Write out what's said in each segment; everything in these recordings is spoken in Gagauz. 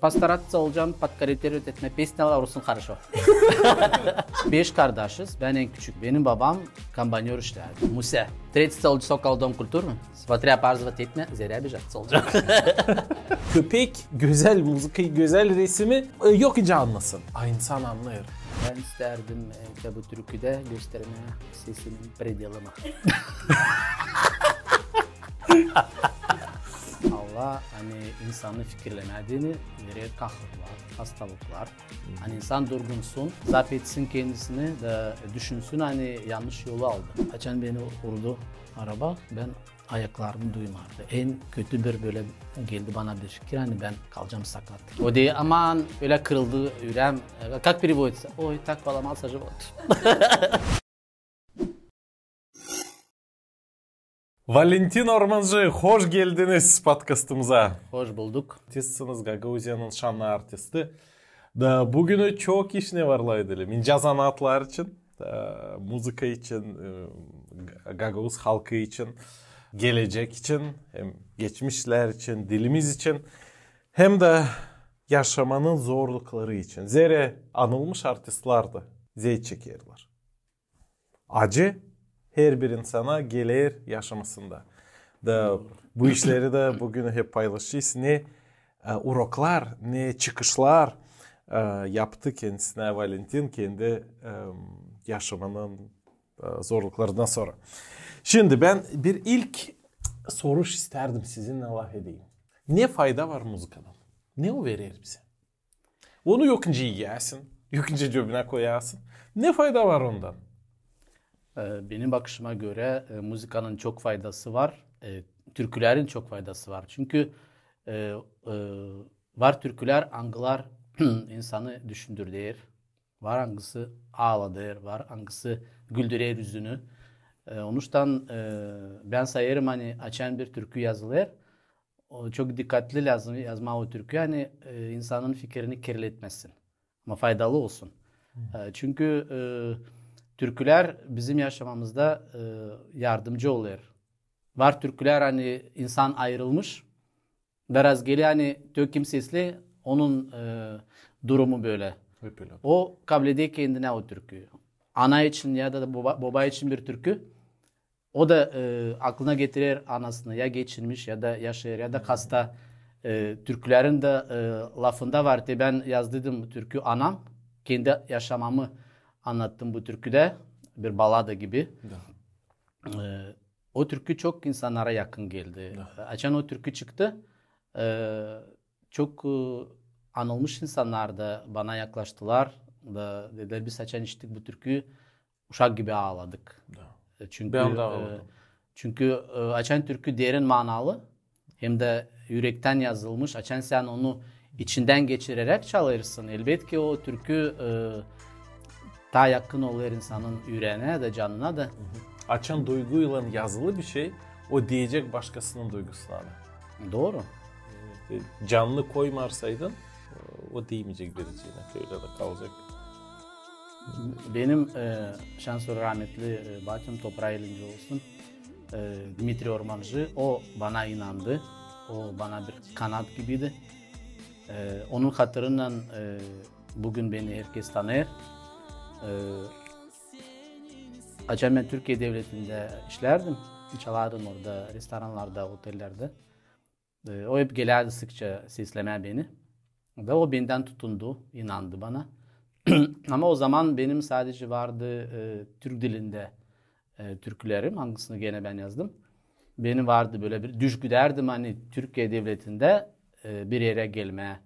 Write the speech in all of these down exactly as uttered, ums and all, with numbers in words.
Постараться olacam podkorektirovat etmää pesnäleri olsun хорошо. Beş kardaşız, bän en küçük. Benim babam kombaynör işlärdi. Муся. Третий olacam, сокол, Дом культуры. Смотря, пользоваться etmää, зря бежать olacam. Köpek gözäl muzıkayı, gözäl resimi, e, yok nicä annasın. A insan annêêr. Bän istärdim, e, bu türküdä göstermää sesinin predelini. Allah, ani insanın fikirlemediini verer kahırlar, hastalıklar. Ani insan durgunsun, zap etsin kendisini da düşünsün, ani yannış yolu aldı. Açan beni urdu araba, bän ayaklarımı duymardı. En kötü bir bölä geldi bana bir fikir, ani bän kalacam sakat. O deer, aman, ölä kırıldı üreem. E, как переводится? Ой, так поломался живот. Valentin Ormancı, hoş geldiniz podkastımıza. Hoş bulduk. Artistsiniz, Gagauziyanın şannı artisti. Da büünü çok işini varlay dilim. İncä zanaatlar için, da muzıka için, e, ga-, gagauz halkı için, gelecek için, hem geçmişlär için, dilimiz için, hem dä yaşamanın zorlukları için. Zerä anılmış artistlär dä zey çekerlär. Acı herbir insana geler yaşamasında. Da bu işleri dä büün hep paylaşêrız. Ne, e, uroklar, ne çıkışlar, e, yaptı kendisinä Valentin kendi, e, yaşamanın, e, zorluklarından sora. Şindi bän bir ilk soruş istärdim sizinnän lafedeyim. Ne fayda var muzıkadan? Ne o verer bizä? Onu yok nicä iyäsin, yok nicä cöbünä koyasın. Ne fayda var ondan? E, benim bakışıma görä, e, muzıkanın çok faydası var, e, türkülerin çok faydası var. Çünkü, e, e, var türküler, angılar insanı düşündürer, var angısı aaladêr, var angısı güldürer üzünü. E, onuştan, e, bän sayêrım, ani açan bir türkü yazılêr, o, çok dikkatlı lääzım yazmaa o türküyü, ani, e, insanın fikirini kirletmesin. Ama faydalı olsun. E, çünkü, e, türkülär bizim yaşamamızda, e, yardımcı olêr. Var türkülär, ani insan ayırılmış, biraz geler, ani tök kimsesli, onun, e, durumu bölä. O kableder kendinä o türküyü. Ana için ya da boba, boba için bir türkü. O da, e, aklına getirer anasını, ya geçirmiş, ya da yaşêêr, ya da hasta. E, türkülerin dä, e, lafında var. Te bän yazdıydım türkü anam. Kendi yaşamamı annattım bu türküdä. Bir balada gibi. E, o türkü çok insannara yakın geldi. Açan o türkü çıktı, e, çok, e, anılmış insannar da bana yaklaştılar. Da dedilär, biz açan işittik bu türküyü, uşak gibi aaladık. E, çünkü, e, çünkü, e, açan türkü derin manalı, hem dä ürektän yazılmış, açan sän onu içindän geçireräk çalêrsın, elbetki o türkü, e, taa yakın olêr insanın üreene dä, canına da. Açan duyguylan yazılı bir şey, o deyecek başkasının duygusuna da. Dooru. E, canlı koymarsaydın, e, o deymeyecek bir şeyinä, ölä dä kalacek. Benim, e, şansora rahmetli, e, batim, topraa elindä olsun, e, Dmitriy Ormancı, o bana inandı. O bana bir kanat gibiydi. E, onun hatırınnan, e, büün beni herkez tanêr. E, açan bän Türkiye devletindä işlärdim, çalardım orada, restorannarda, otellerdä. E, o hep gelärdi sıkça seslemää beni. Da o bendän tutundu, inandı bana. Ama o zaman benim sadece vardı, e, türk dilindä, e, türkülerim, angısını genä bän yazdım. Benim vardı bölä bir düş, güdärdim, ani Türkiye devletindä, e, bir erä gelmää.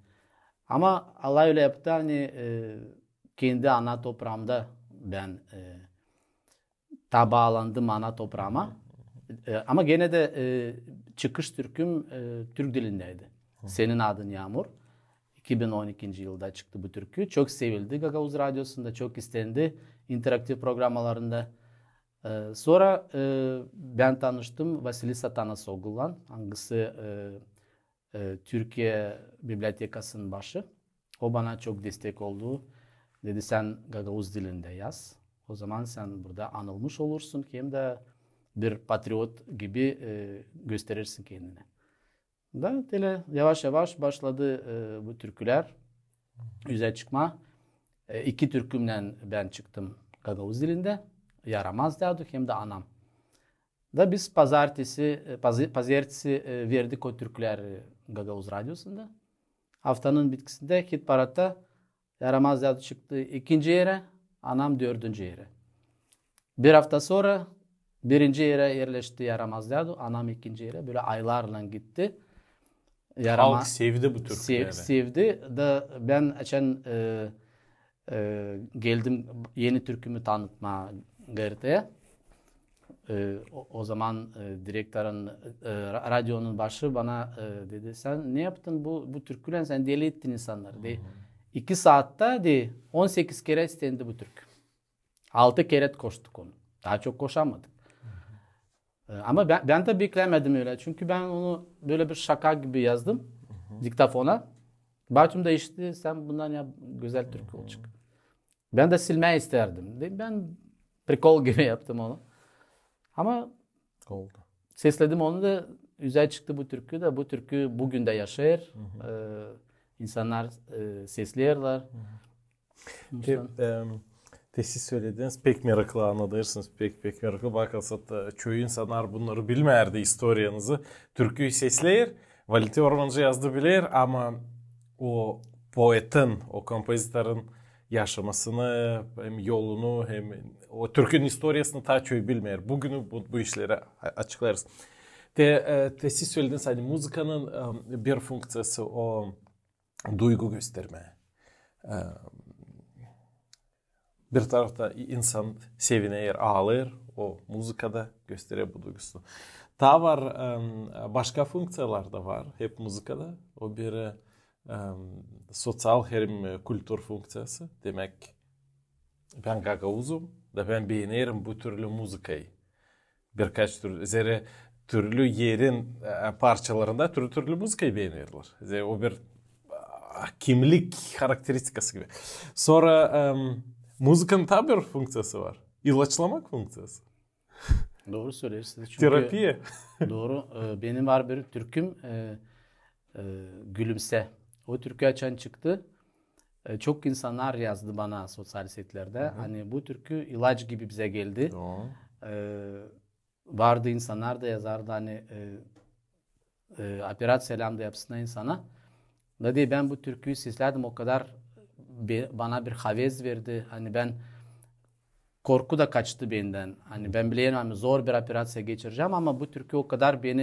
Ama Allah ölä yaptı, ani, e, kendi ana topraamda bän, e, taa baalandım ana topraama. E, ama genä dä, e, çıkış türküm, e, türk dilindäydi. Senin adın Yaamur. İki bin on ikinci yılda çıktı bu türkü. Çok sevildi Gagauz Radiosunda, çok istendi interaktiv programalarında. E, sora, e, bän tanıştım Vasilisa Tanasoglulan, angısı, e, e, Türkiye bibliotekasının başı. O bana çok destek oldu. Dedi, sän gagauz dilindä yaz. O zaman sän burada anılmış olursun, hem dä bir patriot gibi, e, gösterirsin kendini. Da telä yavaş-yavaş başladı e, bu türkülär üzä çıkmaa. E, iki türkümnän bän çıktım gagauz dilindä. Yaramaz dädu hem dä Anam. Da biz pazartesi, e, pazı- pazertesi e, verdik o türküleri Gagauz radiosunda. Aftanın bitkisindä hit-paratta Yaramaz dädu çıktı ikinci erä, Anam dördüncü erä. Bir afta sora birinci erä erleşti Yaramaz dädu, Anam ikinci erä. Bölä aylarlan gitti. Yarama- Halk sevdi bu türküleri. Sevdi. Da bän açan e, e, geldim eni türkümü tanıtmaa GRT'yä. E, o, o zaman e, direktorun, e, ra- radionun başı bana e, dedi: "Sän ne yaptın bu, bu türkülän, sän deli ettin insannarı." De, iki saatta de on sekiz kerä istendi bu türkü. Altı kerä koştuk onu. Taa çok koşamadık. E, ama bän, bän dä beklämedim ölä. Çünkü bän onu bölä bir şaka gibi yazdım diktafona. Baktım da işte sän bundan ya gözäl türkü olacek. Bän dä silmää istärdim. De, bän prikol gibi yaptım onu. Ama Oldu. Sesledim onu da, üzä çıktı bu türkü da. Bu türkü büün dä yaşêêr. E, insannar e, sesleerlär. Te, em, te siz sölediniz, pek meraklı annadêrsınız, pek, pek meraklı. Bakın, e, çoyu insannar bunnarı bilmärdi, istoriyanızı. Türküyü sesleer, Valentin Ormancı yazdı bileer, ama o poetin, o kompozitorun yaşamasını, hem yolunu, hem o türkünün istoriyasını taa çoyu bilmêêr. Büün bu, bu işleri a- açıklêêrız. Te, e, te siz sölediniz, ani muzıkanın e, bir funkţiyası o duygu göstermää. E, bir tarafta insan seviner, aalêêr, o muzıkada gösterer bu duygusunu. Taa var, e, başka funkţiyalar da var hep muzıkada. O biri e, soţial hem kultur funkţiyası. Demäk, bän gagauzum da bän beenerim bu türlü muzıkayı. Birkaç türlü, zerä türlü erin e, parçalarında türlü-türlü muzıkayı beenerlär. Zerä o bir e, kimlik karakteristikası gibi. Sora e, muzıkanın taa bir funkţiyası var. İlaçlamak funkţiyası. Doğru söleersiniz. Çünkü Terapiya. Doğru. E, benim var bir türküm e, e, Gülümse. O türkü açan çıktı, e, çok insannar yazdı bana soţial setlerdä. Ani bu türkü ilaç gibi bizä geldi. Doğru. E, vardı insannar da yazardı, ani e, e, operaţiya lääzım da yapsınnar insana. Da deer, bän bu türküyü seslädim, o kadar be- bana bir haves verdi. Ani bän, korku da kaçtı bendän. Ani bän bilerim, ani zor bir operaţiya geçirecäm, ama bu türkü o kadar beni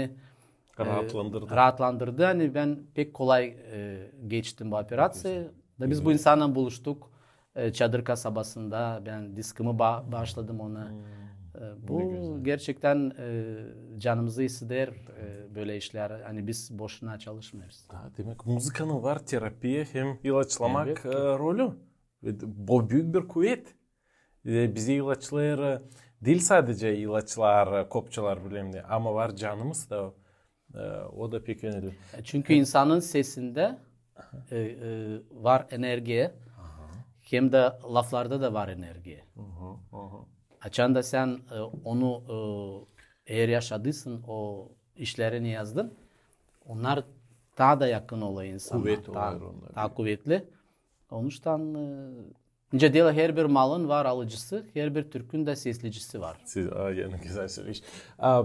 e, Raatlandırdı. raatlandırdı. Ani bän pek kolay e, geçtim bu operaţiyayı. Da biz bu insannan buluştuk e, Çadır kasabasında. Bän diskimi ba- baaşladım ona. E, bu gerçektän e, canımızı hisseder e, bölä işlär. Ani biz boşuna çalışmêêrız. Ha, demäk, muzıkanın var terapiya hem ilaçlamak Elbetki. e, rolü. Ve bu büük bir kuvet. E, bizi ilaçlêêr, e, diil sadecä ilaçlar, e, kopçalar, bilmäm ne, ama var canımız da, e, o da pek önemli. E, çünkü insanın sesindä e, e, var energiya, hem dä laflarda da var energiya. Açan da sän e, onu e, eer yaşadıysın, o işleri ne yazdın, onnar taa da yakın olêr insana. Kuvet taa, olêr onnar. Taa kuvetli. Onuştan e, nicä deerlär, herbir malın var alıcısı, herbir türkün dä seslicisi var. Siz, a, yani gözäl söleyiş. A,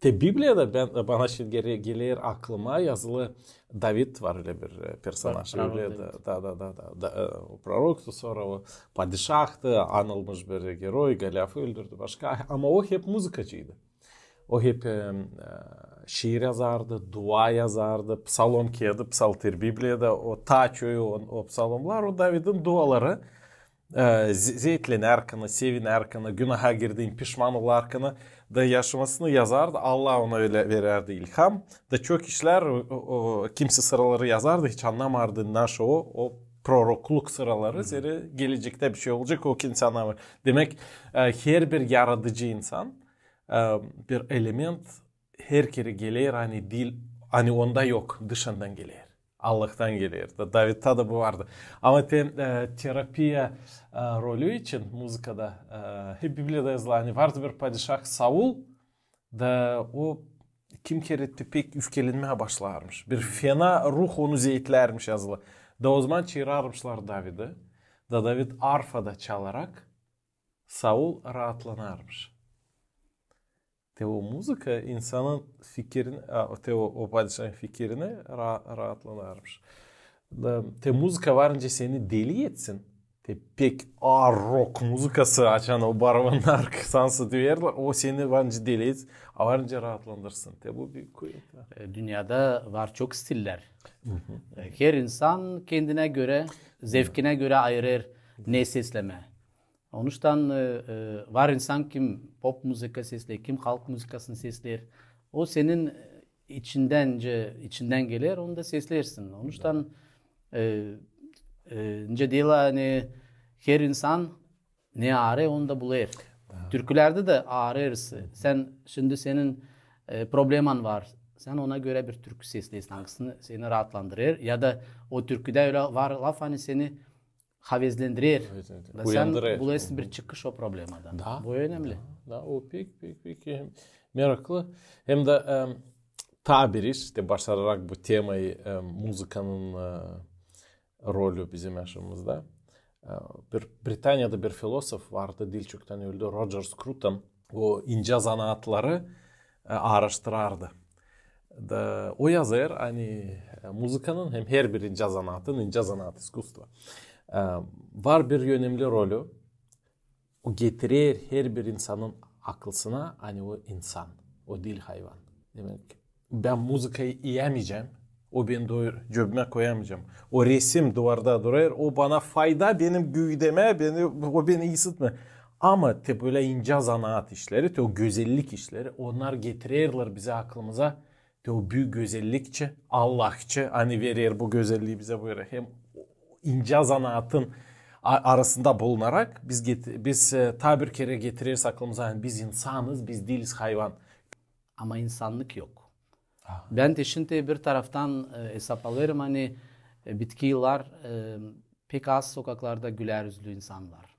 te Bibliyada bän, bana şindi gele- geler aklıma yazılı David var ölä bir e, personaj. Ölä da, da, da, da, da, e, o proroktu, sora o padişahtı, anılmış bir geroy, Goliafı öldürdü, başka. Ama o hep muzıkacıydı. O hep e, e, şiir yazardı, dua yazardı, psalom kiyatı, psalter Bibliyada, o taa çoyu o, o psalomlar, o Davidin duaları. E, ze- zeetlenärkänä, sevinärkänä, günaha girdiynä, pişman olarkänä da yaşamasını yazardı. Allah ona ölä verärdi ilham. Da çok işlär, o, o, o kimsey sıraları yazardı, hiç annamardı, naşey o, o prorokluk sıraları, zerä gelecektä bişey olacek, o kimsey annamêêr. Demäk, e, herbir yaradıcı insan, e, bir element her kerä geler, ani diil, ani onda yok, dışından geler. Allahtan geler. Da Davidta da bu vardı. Ama te, e, terapiya e, rolü için muzıkada e, hep Bibliyada yazılı, ani vardı bir padişah Saul, da o kim kerä te pek üfkelenmää başlarmış. Bir fena ruh onu zeetlärmiş, yazılı. Da ozaman çaararmışlar Davidi. Da David arfada çalarak Saul raatlanarmış. Te o muzıka insanın fikirini, a, te o, o padişahın fikirini ra-, raatlanarmış. Da te muzıka var nicä seni deli etsin. Te pek aar rok muzıkası, açan o barabannarı sansı duyêrlar, o seni var nicä deli etsin, a var nicä raatlandırsın. Te bu bir kuvvet. E, dünnedä var çok stiller. E, her insan kendinä görä, zevkinä görä ayırêr ne seslemää. Onuştan, e, e, var insan, kim pop muzıka sesleer, kim halk muzıkasını sesleer. O senin, e, içindän, içindän geler, onu da seslersin. Onuştan, e, e, nicä deerlär, ani her insan ne arêêr, onu da bulêr. Türkülerdä dä arêêrız. Sän, şindi senin, e, probleman var. Sän ona görä bir türkü sesleersin, angısını seni raatlandırêr. Ya da o türküdä ölä var laf, ani seni havezlendirêr. Da sän bulêrsin bir çıkış o problemadan. Bu önemli. Da, o pek, pek, pek hem meraklı. Hem dä, em, taa bir iş, te başararak bu temayı, em, muzıkanın, e, rolü bizim yaşamamızda. E, bir Britaniyada bir filosof vardı, diil çoktan öldü, Roger Scruton. O incä zanaatları, e, aaraştırardı. Da o yazêr, ani, e, muzıkanın hem herbir incä zanaatın, incä zanaat, iskusstvo, e, var bir önemli rolü. O getirer herbir insanın aklısına, ani o insan, o diil hayvan. Demäk, bän muzıkayı iyämeycäm, o beni doyur-, cöbümä koyamayacam. O resim duvarda durêr, o bana fayda, benim güüdemä, beni, o beni iisitmeer. Ama te bölä incä zanaat işleri, te o gözellik işleri, onnar getirerlär bizim aklımıza, te o büük gözellikçi, Allahçı, ani verer bu gözelliyi bizä, buyurêr. Hem incä zanaatın a-, arasında bulunarak biz get-, biz, e, taa bir kerä getireriz aklımıza, ani biz insanız, biz diiliz hayvan. Ama insannık yok. Bän te şindi bir taraftan, e, esap alêrım, ani, e, bitki yıllar, e, pek az sokaklarda gülär üzlü insan var.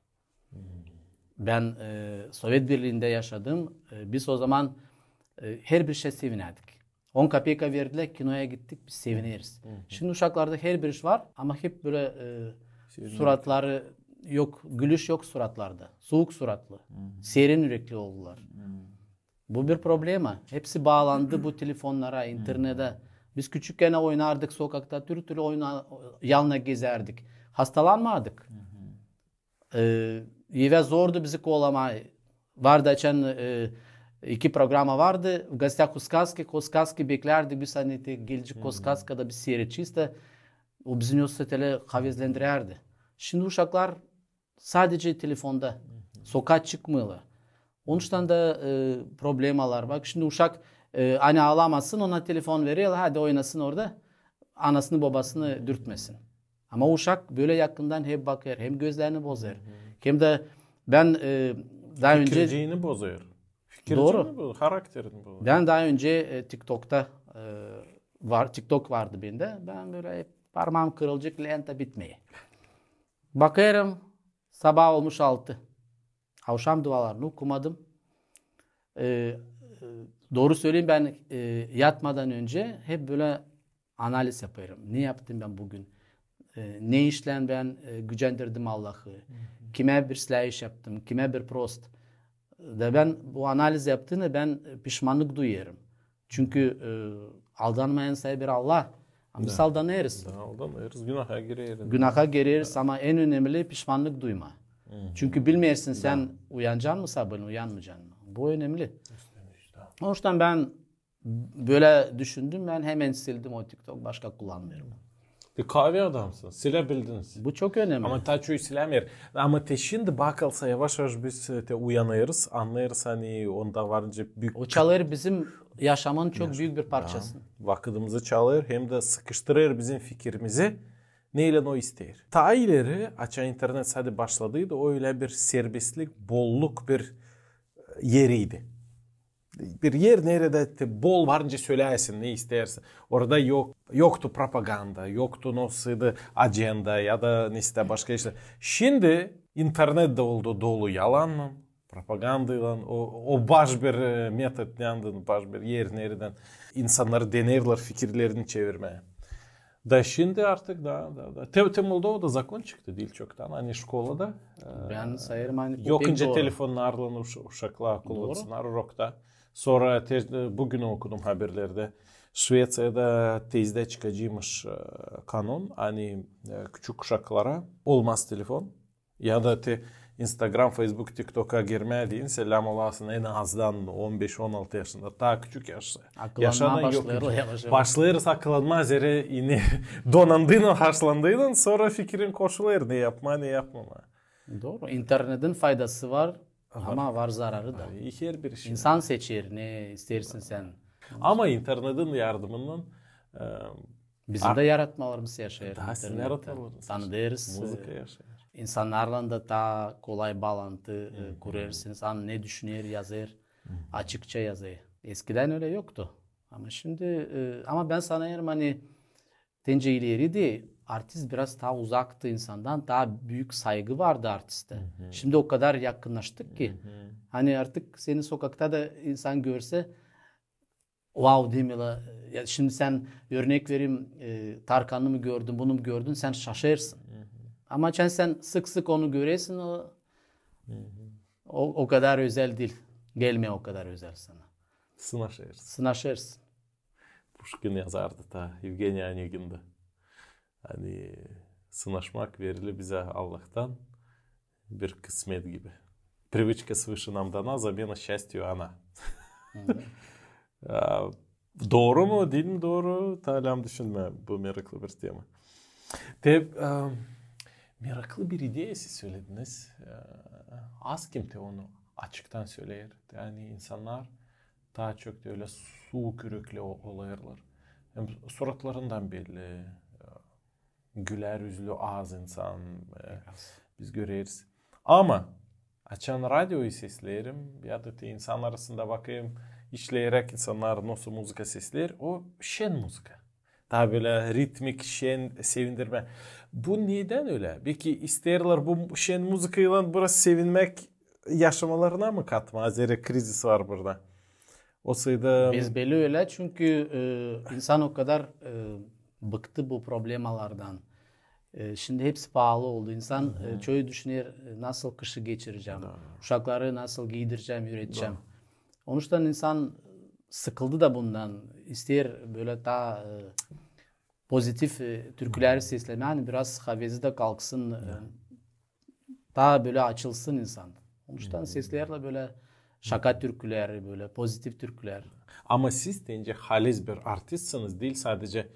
Bän, e, Sovet Birliindä yaşadım. E, biz ozaman, e, herbir şey sevinärdik. On kapeka verdilär, kinoya gittik, biz sevineriz. Şindi uşaklarda herbir iş var, ama hep bölä, e, suratları yok, gülüş yok suratlarda. Suuk suratlı, serin ürekli oldular. Bu bir problema. Hepsi baalandı bu telefonnara, internetä. Biz küçükkän oynardık sokakta, türlü-türlü oyna-, yalnız gezärdik. Hastalanmadık. E, evä zordu bizi koolamaa. Vardı açan, e, iki programa vardı. «В гостях у сказки», «Ko сказки» beklärdik biz, ani te gelecek «Ko сказка» da biz siiredecez dä. O bizi nesoy ölä havezlendirärdi. Şindi uşaklar sadece telefonda. Sokaa çıkmêêrlar. Onuştan da, e, problemalar. Bak, şindi uşak, e, ani aalamasın, ona telefon vererlär, hadi oynasın orada. Anasını, bobasını dürtmesin. Ama uşak bölä yakından hep bakêr, hem gözlerini bozêr. Hem dä bän, e, taa öncä... Fikirciini bozêr. Fikirciini bozêr, harakterini bozêr. Bän taa öncä, e, TikTokta, e, var, TikTok vardı bendä. Bän bölä hep parmaam kırılacek, lenta bitmeer. Bakêrım, sabaa olmuş altı. Avşam dualarını okumadım. E, e, dooru söleyim, bän, e, yatmadan öncä hep bölä analiz yapêrım. Ne yaptım bän büün? E, ne işlän bän, e, gücendirdim Allahı? Kimä bir islää iş yaptım, kimä bir prost? Da bän bu analiz yaptım, bän, e, pişmannık duyêrım. Çünkü, e, aldanmayan sä bir Allah. Ama biz aldanêrız. Da, aldanêrız, günaha gireriz. Günaha gireriz, ama en önemli pişmannık duymaa. Çünkü bilmeersin sän uyanacan mı sabaalän, uyanmayacan mı. Bu önemli. Onuştan bän bölä düşündüm, bän hemen sildim o TikTok, başka kullanmêêrım. Te kaavi adamsın, silä bildiniz. Bu çok önemli. Ama taa çoyu silämeer. Ama te şindi bakılsa, yavaş-yavaş biz, e, te uyanêrız, annêêrız, ani onda var nicä büük... O çalêr bizim yaşamın çok büük bir parçasını. Vakıdımızı çalêr, hem dä sıkıştırêr bizim fikirimizi, neylän o isteer. Taa ileri, açan internet sade başladıydı, o ölä bir serbestlik, bolluk bir, e, eriydi. Bir er, neredä te bol var nicä sölärsin, ne isteersin. Orada yok, yoktu propaganda, yoktu nesoydı agenda ya da nesoydı başka işlär. Şindi internet dä oldu dolu yalannan, propagandaylan, o, o baş bir, e, metod, neredän, baş bir er, neredän insannarı denerlär fikirlerini çevirmää. Da şindi artık da, da, da. Te, te Moldovada zakon çıktı diil çoktan, ani şkolada, e, Bän sayêrım, ani yok nicä telefonnarlan uş-, uşaklar kullansınnar urokta. Sora te, e, büün okudum haberlerdä. Şveţiyada tezdä çıkaceymış, e, kanon, ani, e, küçük uşaklara olmaz telefon. Ya da te Instagram, Facebook, TikToka girmää deyni, selâm olasın, en azdan on beş, on altı yaşında, taa küçük yaşta. Akıllanmaa başlêêrlar yavaş-yavaş. Başlêêrız akıllanmaa, zerä ini donandıynan, haşlandıynan, sora fikirin koşulêr, ne yapmaa, ne yapmamaa. Dooru. İnternetin faydası var, ama var zararı da. Ay, herbir şey. İnsan seçer, ne isteersin sän. Ama internetin yardımınnan, e, bizim dä yaratmalarımız yaşêêr internettä. Tanıdêrız. Muzıka yaşêêr. İnsannarlan da taa kolay baalantı, e, kurêrsınız. Ani ne düşüner, yazêr, açıkça yazêr. Eskidän ölä yoktu. Ama şindi, e, ama bän sanêrım, ani bendä ileri dä artist biraz taa uzaktı insandan, taa büük saygı vardı artistä. Şindi o kadar yakınnaştık ki, ani artık seni sokakta da insan görsä, vau, deer mi la, ya şindi sän, örnek vereyim, e, Tarkanı mı gördün, bunu mu gördün, sän şaşêrsın. Ama açan sän sık-sık onu göreersin, o, o, o kadar özel diil. Gelmeer o kadar özel sana. Sınaşêrsın. Sınaşêrsın. Puşkin yazardı taa, Evgeniy Oneginda. Ani sınaşmak verili bizä Allahtan bir kısmet gibi. Привычка свыше нам дана, замена счастью она. Dooru mu, diil mi dooru, taa lääzım düşünmää, bu meraklı bir tema. Te, e, meraklı bir ideya siz sölediniz. E, az kim te onu açıktan söleer. Ani insannar taa çok da ölä suuk ürekli olêrlar. Hem suratlarından belli, e, gülär üzlü az insan, e, biz göreriz. Ama açan radioyu sesleerim ya da te insan arasında bakêrım, işleyeräk insannar nasıl muzıka sesleer, o şen muzıka. Taa bölä ritmik, şen, sevindirmää. Bu nedän ölä? Belki isteerlär bu şen muzıkaylan biraz sevinmäk, yaşamalarına mı katmaa, zerä krizis var burada. Olsaydı... Besbelli ölä, çünkü, e, insan o kadar, e, bıktı bu problemalardan. E, şindi hepsi paalı oldu. İnsan, e, çoyu düşüner, e, nasıl kışı geçirecäm, uşakları nasıl giidirecäm, üüretecäm. Onuştan insan sıkıldı da bundan. İsteer bölä taa, e, pozitiv, e, türküleri seslemää, ani biraz havezi dä kalksın, e, taa bölä açılsın insan. Onuştan sesleerlär bölä şaka türküleri, bölä pozitiv türküler. Ama siz deyni haliz bir artistsiniz, diil sadecä,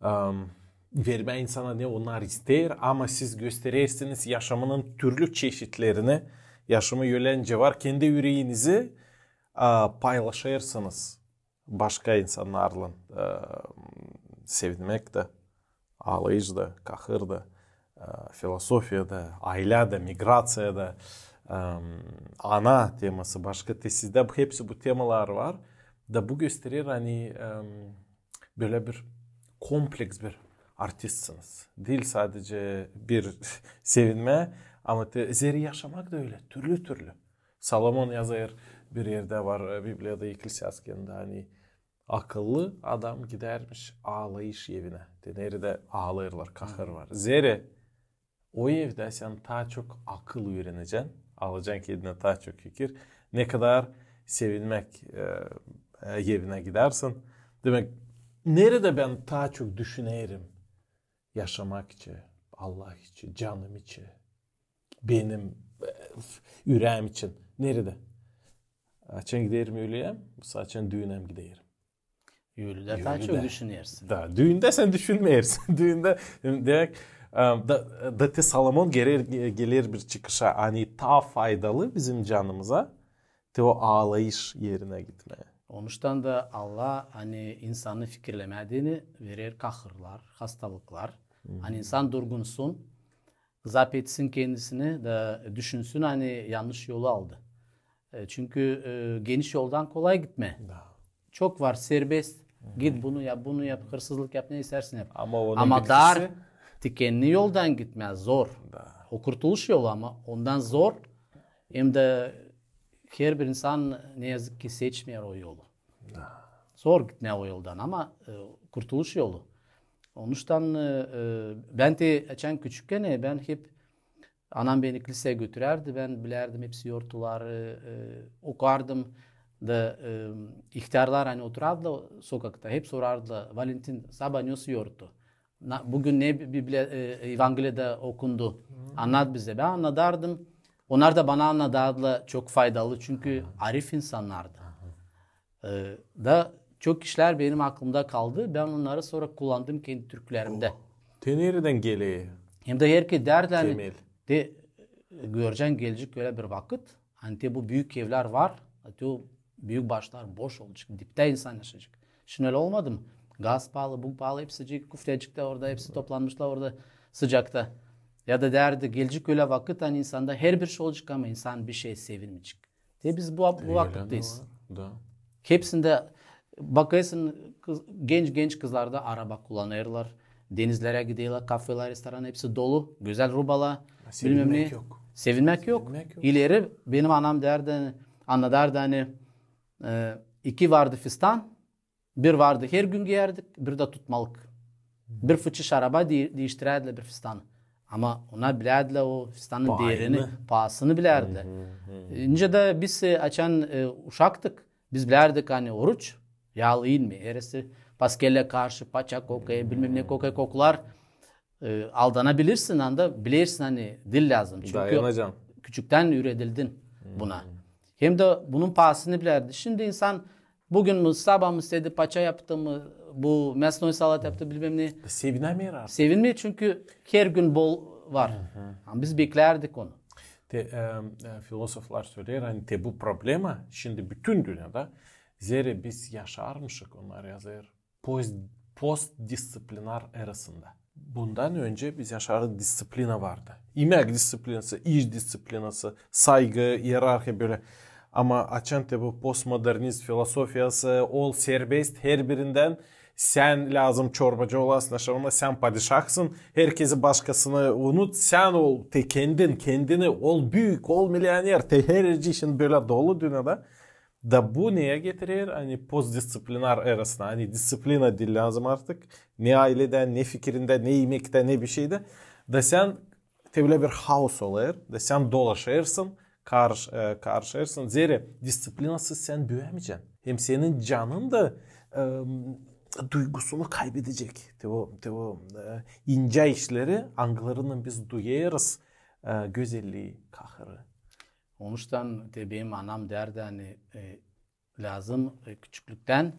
em, vermää insana ne onnar isteer, ama siz gösterersiniz yaşamanın türlü çeşitlerini, yaşamı ölä nicä var, kendi üreenizi, a, paylaşêrsınız başka insannarlan, e, sevinmäk dä, aalayış da, kahır da, e, filosofiya da, aylä dä, migraţiya da, e, ana teması, başka te sizdä hepsi bu temalar var. Da bu gösterer, ani, e, bölä bir kompleks bir artistsiniz. Diil sadecä bir sevinmää, ama te, zerä yaşamak da ölä, türlü-türlü. Salomon yazêr, bir erdä var, e, Bibliyada, Ekklesiastikada, ani akıllı adam gidärmiş aalayış evinä. Te neredä aalêêrlar, kahır var. Zerä o evdä sän taa çok akıl üürenecän, alacan kendinä taa çok fikir, ne kadar sevinmäk, e, e, evinä gidärsin. Demäk, neredä bän taa çok düşünerim yaşamak için, Allah için, canım için, benim, e, üreem için? Neredä? Açan giderim ölüyä, bu saat açan düünä giderim. Ölüdä taa çok düşünersin. Da, düündä sän düşünmeersin. Düündä, demäk, e, da, da te Salomon geler, geler bir çıkışa, ani taa faydalı bizim canımıza te o aalayış erinä gitmää. Onuştan da Allah, ani insanı fikirlemää deyni, verer kahırlar, hastalıklar. Ani insan durgunsun, zap etsin kendisini da düşünsün, ani yannış yolu aldı. E, çünkü, e, geniş yoldan kolay gitmää. Da. Çok var serbest. Git bunu yap, bunu yap, hırsızlık yap, ne isteersin yap. Ama dar, tikenli yoldan gitmää zor. Da. O kurtuluş yolu, ama ondan zor. Hem dä herbir insan ne yazık ki seçmeer o yolu. Zor gitmää o yoldan, ama e, kurtuluş yolu. Onuştan e, e, bän te açan küçükkän, e, bän hep anam beni klisäyä götürärdi, bän bilärdim hepsi yortuları, e, okardım da e, ihtärlar, ani oturardılar sokakta, hep sorardılar: "Valentin, sabaa ne yortu? Na, büün ne Biblia, e, Evangeliyada okundu? Annat bizä." Bän annadardım. Onnar da bana annadardılar, çok faydalı, çünkü arif insannardı. E, da çok işlär benim aklımda kaldı. Bän onnarı sora kullandım kendi türkülerimdä. Te neredän geler? Hem dä herkez därdi, ani te görecän, gelecek ölä bir vakıt, ani te bu büük evlär var, te o büük başlar boş olacek, diptä insan yaşayacek. Şindi ölä olmadı mı? Gaz paalı, bu paalı, hepsicii küfleciktä orada, hepsi toplanmışlar orada sıcakta. Ya da därdi, gelecek ölä vakıt, ani insanda herbir şey olacek, ama insan bir şeye sevinmeyecek. Te biz bu, bu vakıttayız. Hepsindä bakêrsın, genç-genç kızlar da araba kullanêrlar. Denizlerä giderlär, kafelär, restoran, hepsi dolu. Gözäl rubalar, bilmäm ne. Sevinmäk yok. İleri benim anam därdi, annadardı, ani e, iki vardı fistan, bir vardı her gün giyärdik, bir dä tutmalık. Bir fıçı şaraba diiştirärdilär bir fistanı. Ama onnar bilärdilär o fistanın deerini, paasını bilärdilär. İncä dä biz e, açan e, uşaktık, biz bilärdik, ani oruç yaalı inmeer. Heresi paskelä karşı paça kokêr, bilmäm ne kokêr kokular. E, aldanabilirsin, anda bilersin, ani diil lääzım. Çünkü küçüktän üüredildin buna. Hem dä bunun paasını bilärdin. Şindi insan büün mü, sabaa mı istedi, paça yaptı mı, bu мясной salat yaptı, bilmäm ne. Sevinmeer artık. Sevinmeer, çünkü her gün bol var. Ama biz beklärdik onu. Te, e, e, filosoflar söleer, ani te bu problema şindi bütün dünnedä, zerä biz yaşarmışık, onnar yazêr, post, postdisciplinar erasında. Bundan öncä biz yaşardık, disciplina vardı. İmäk disciplinası, iş disciplinası, saygı, ierarhiya bölä. Ama açan te bu postmodernizm filosofiyası, ol serbest, herbirindän sän lääzım çorbacı olasın, aşamada sän padişahsın, herkezi başkasını unut, sän ol te kendin, kendini, ol büük, ol milioner, te her erdä şindi bölä dolu dünnedä. Da bu neyä getirer? Ani postdisciplinar erasına, ani disciplina diil lääzım artık. Ne ayledä, ne fikirindä, ne imektä, ne bir şeydä. Da sän te bölä bir haos olêr, da sän dolaşêrsın, karış, e, karışêrsın. Zerä disciplinasız sän büüyämeyecän. Hem senin canın da e, duygusunu kaybedecek. Te o, te o e, incä işleri, angılarını biz duyêrız, e, gözellii, kahırı. Onuştan te benim anam därdi, ani e, lääzım e, küçüklüktän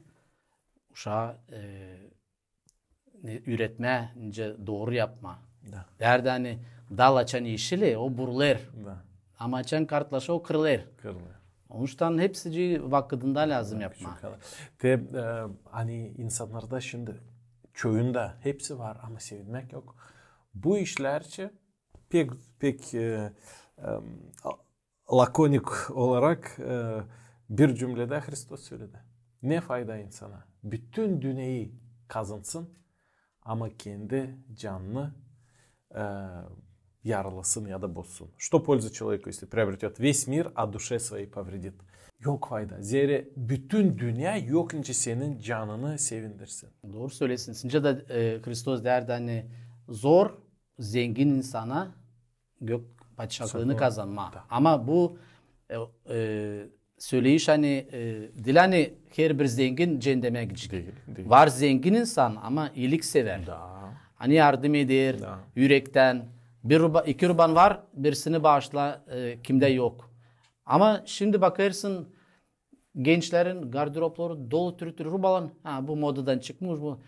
uşaa e, üüretmää, nicä dooru yapmaa. Därdi, ani dal açan eşili, o burulêr. Ama açan kartlaşêr, o kırılêr. Onuştan hepsicii vakıdında lääzım yapmaa. Te e, ani insannarda şindi çoyunda hepsi var, ama sevinmäk yok. Bu işlär için pek, pek e, e, lakonik olarak e, bir cümledä Hristos söledi: ne fayda insana bütün dünneyi kazınsın, ama kendi canını e, yaralısın ya da bozsun? Что пользы человеку, если приобретёт весь мир, а душе своей повредит? Yok fayda. Zerä bütün dünnä yok, nicä senin canını sevindirsin. Dooru söleersin. Şindi dä e, Hristos därdi, ani zor zengin insana gök padişahlıını kazanmaa. Ama bu e, e, söleyiş, ani e, diil, ani herbir zengin ceendemä gidecek. Var zengin insan, ama iilik sever. Ani yardım eder ürektän. Bir ruba, iki ruban var, birisini baaşla e, kimdä yok. Ama şindi bakêrsın, gençlerin garderobları dolu türlü türlü rubalan. Ha, bu modadan çıkmış bu.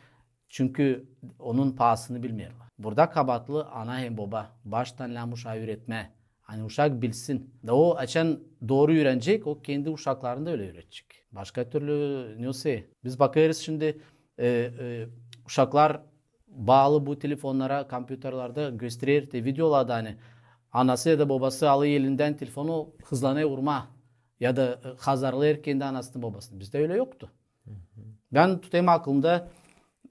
Çünkü onun paasını bilmeerlär. Burada kabaatlı ana hem boba. Baştan lääzım uşaa üüretmää. Ani uşak bilsin. Da o açan dooru üürenecek, o kendi uşaklarını da ölä üüredecek. Başka türlü ne olsa. Biz bakêrız şindi e, e, uşaklar baalı bu telefonnara, kompyuterlerdä gösterer te videolarda, ani anası ya da bobası alêr elindän telefonu, hızlanêr urmaa ya da e, hazırlêêr kendi anasını, bobasını. Bizdä ölä yoktu. Bän tutêrım aklımda,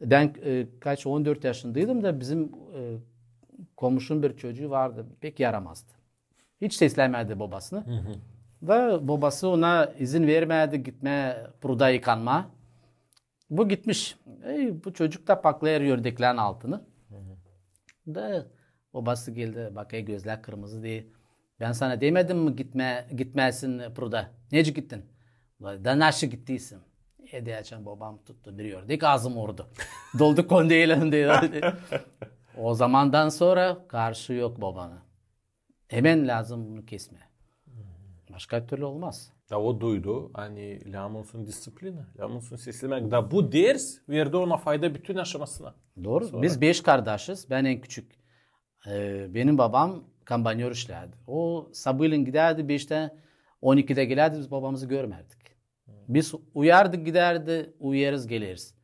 bän e, kaç, on dört yaşındaydım da bizim e, komuşun bir çocuu vardı, pek yaramazdı. Hiç seslämärdi bobasını. Da bobası ona izin vermärdi gitmää pruda yıkanmaa. Bu gitmiş. E, bu çocuk da paklêêr ördeklän altını. Da bobası geldi, bakêr, gözlär kırmızı, deer: "Bän sana demedim mi gitmää, gitmeyäsin pruda? Necä gittin?" "Da naşı gittiysän?" E, deer, açan bobam tuttu bir ördek, aazımı urdu. Doldu kondeylän, deer. O zamandan sora karşı yok bobana. Hemen lääzım bunu kesmää. Başka türlü olmaz. Da o duydu, ani lääzım olsun disţiplina, lääzım olsun seslemäk. Da bu ders verdi ona fayda bütün yaşamasına. Dooru. Biz beş kardaşız, bän en küçük. E, benim bobam kombaynör işlärdi. O sabaalän gidärdi beştä, on ikidä gelärdi, biz bobamızı görmärdik. Biz uyuyardık, gidärdi, uyuyêrız, geleriz.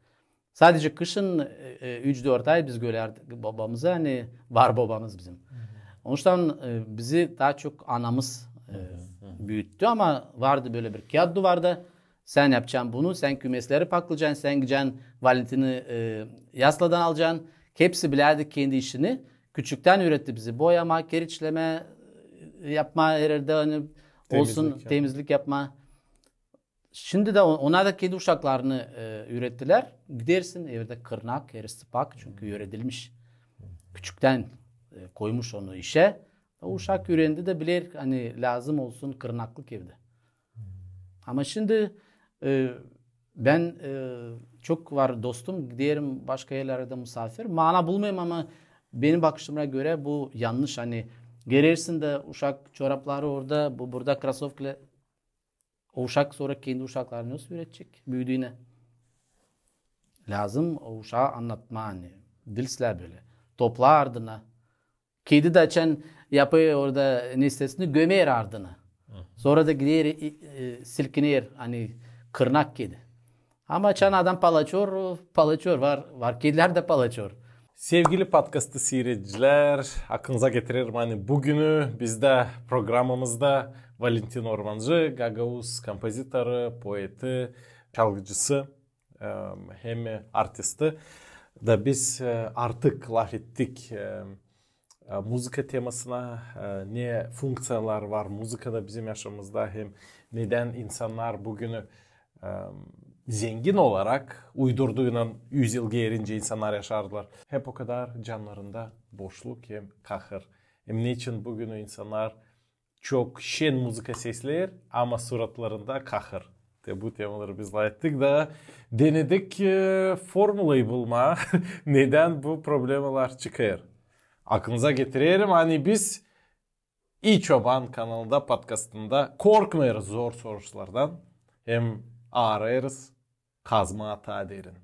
Sadece kışın, e, e, üç-dört ay biz görärdik bobamızı, ani var bobamız bizim. Onuştan, e, bizi taa çok anamız, e, büüttü, ama vardı bölä bir kiyat duvarda: "Sän yapacan bunu, sän kümesleri paklacan, sän gidecän Valentini, e, Yasladan alacan." Hepsi bilärdi kendi işini. Küçüktän üüretti bizi boyamaa, keriçlemää, e, yapmaa her erdä, ani olsun, temizlik yapmaa. Şindi dä o-, ona da kendi uşaklarını, e, üürettilär. Gidersin, evdä kırnak, herisi pak, çünkü üüredilmiş. Küçüktän, e, koymuş onu işä. O uşak üürendi dä biler, ani lääzım olsun kırnaklık evdä. Ama şindi, e, bän, e, çok var dostum, giderim başka erlerdä musaafir. Mana bulmêêrım, ama benim bakışıma görä bu yannış. Ani gelersin dä uşak çorapları orada, bu burada krasovkalar. O uşak sora kendi uşaklarını nasıl üüredecek büüdüünä? Lääzım o uşaa annatmaa, ani bilsin bölä. Toplaa ardına. Kedi dä açan yapêr orada nesnesini, gömer ardına. Sora da gider, e, e, silkiner, ani kırnak kedi. Ama açan adam palaçor, o palaçor. Var, var kedilär dä palaçor. Sevgili podkastı siiredicilär, aklınıza getirerim, ani bugünü bizdä programamızda Valentin Ormancı, gagauz kompozitoru, poeti, çalgıcısı, e, hem artisti. Da biz, e, artık lafettik, e, e, muzıka temasına, e, ne funkţiyalar var muzıkada bizim yaşamamızda, hem nedän insannar bugünü, e, zengin olarak, uydurduunan üz yıl geerincä insannar yaşardılar. Hep o kadar cannarında boşluk hem kahır. Hem neçin bugünü insannar çok şen muzıka sesleer, ama suratlarında kahır. Te bu temaları biz lafettik da denedik, e, formulayı bulmaa, nedän bu problemalar çıkêr. Aklınıza getirerim, ani biz İi Çoban kanalında, podkastında korkmêêrız zor soruşlardan, hem aarêêrız kazmaa taa derin,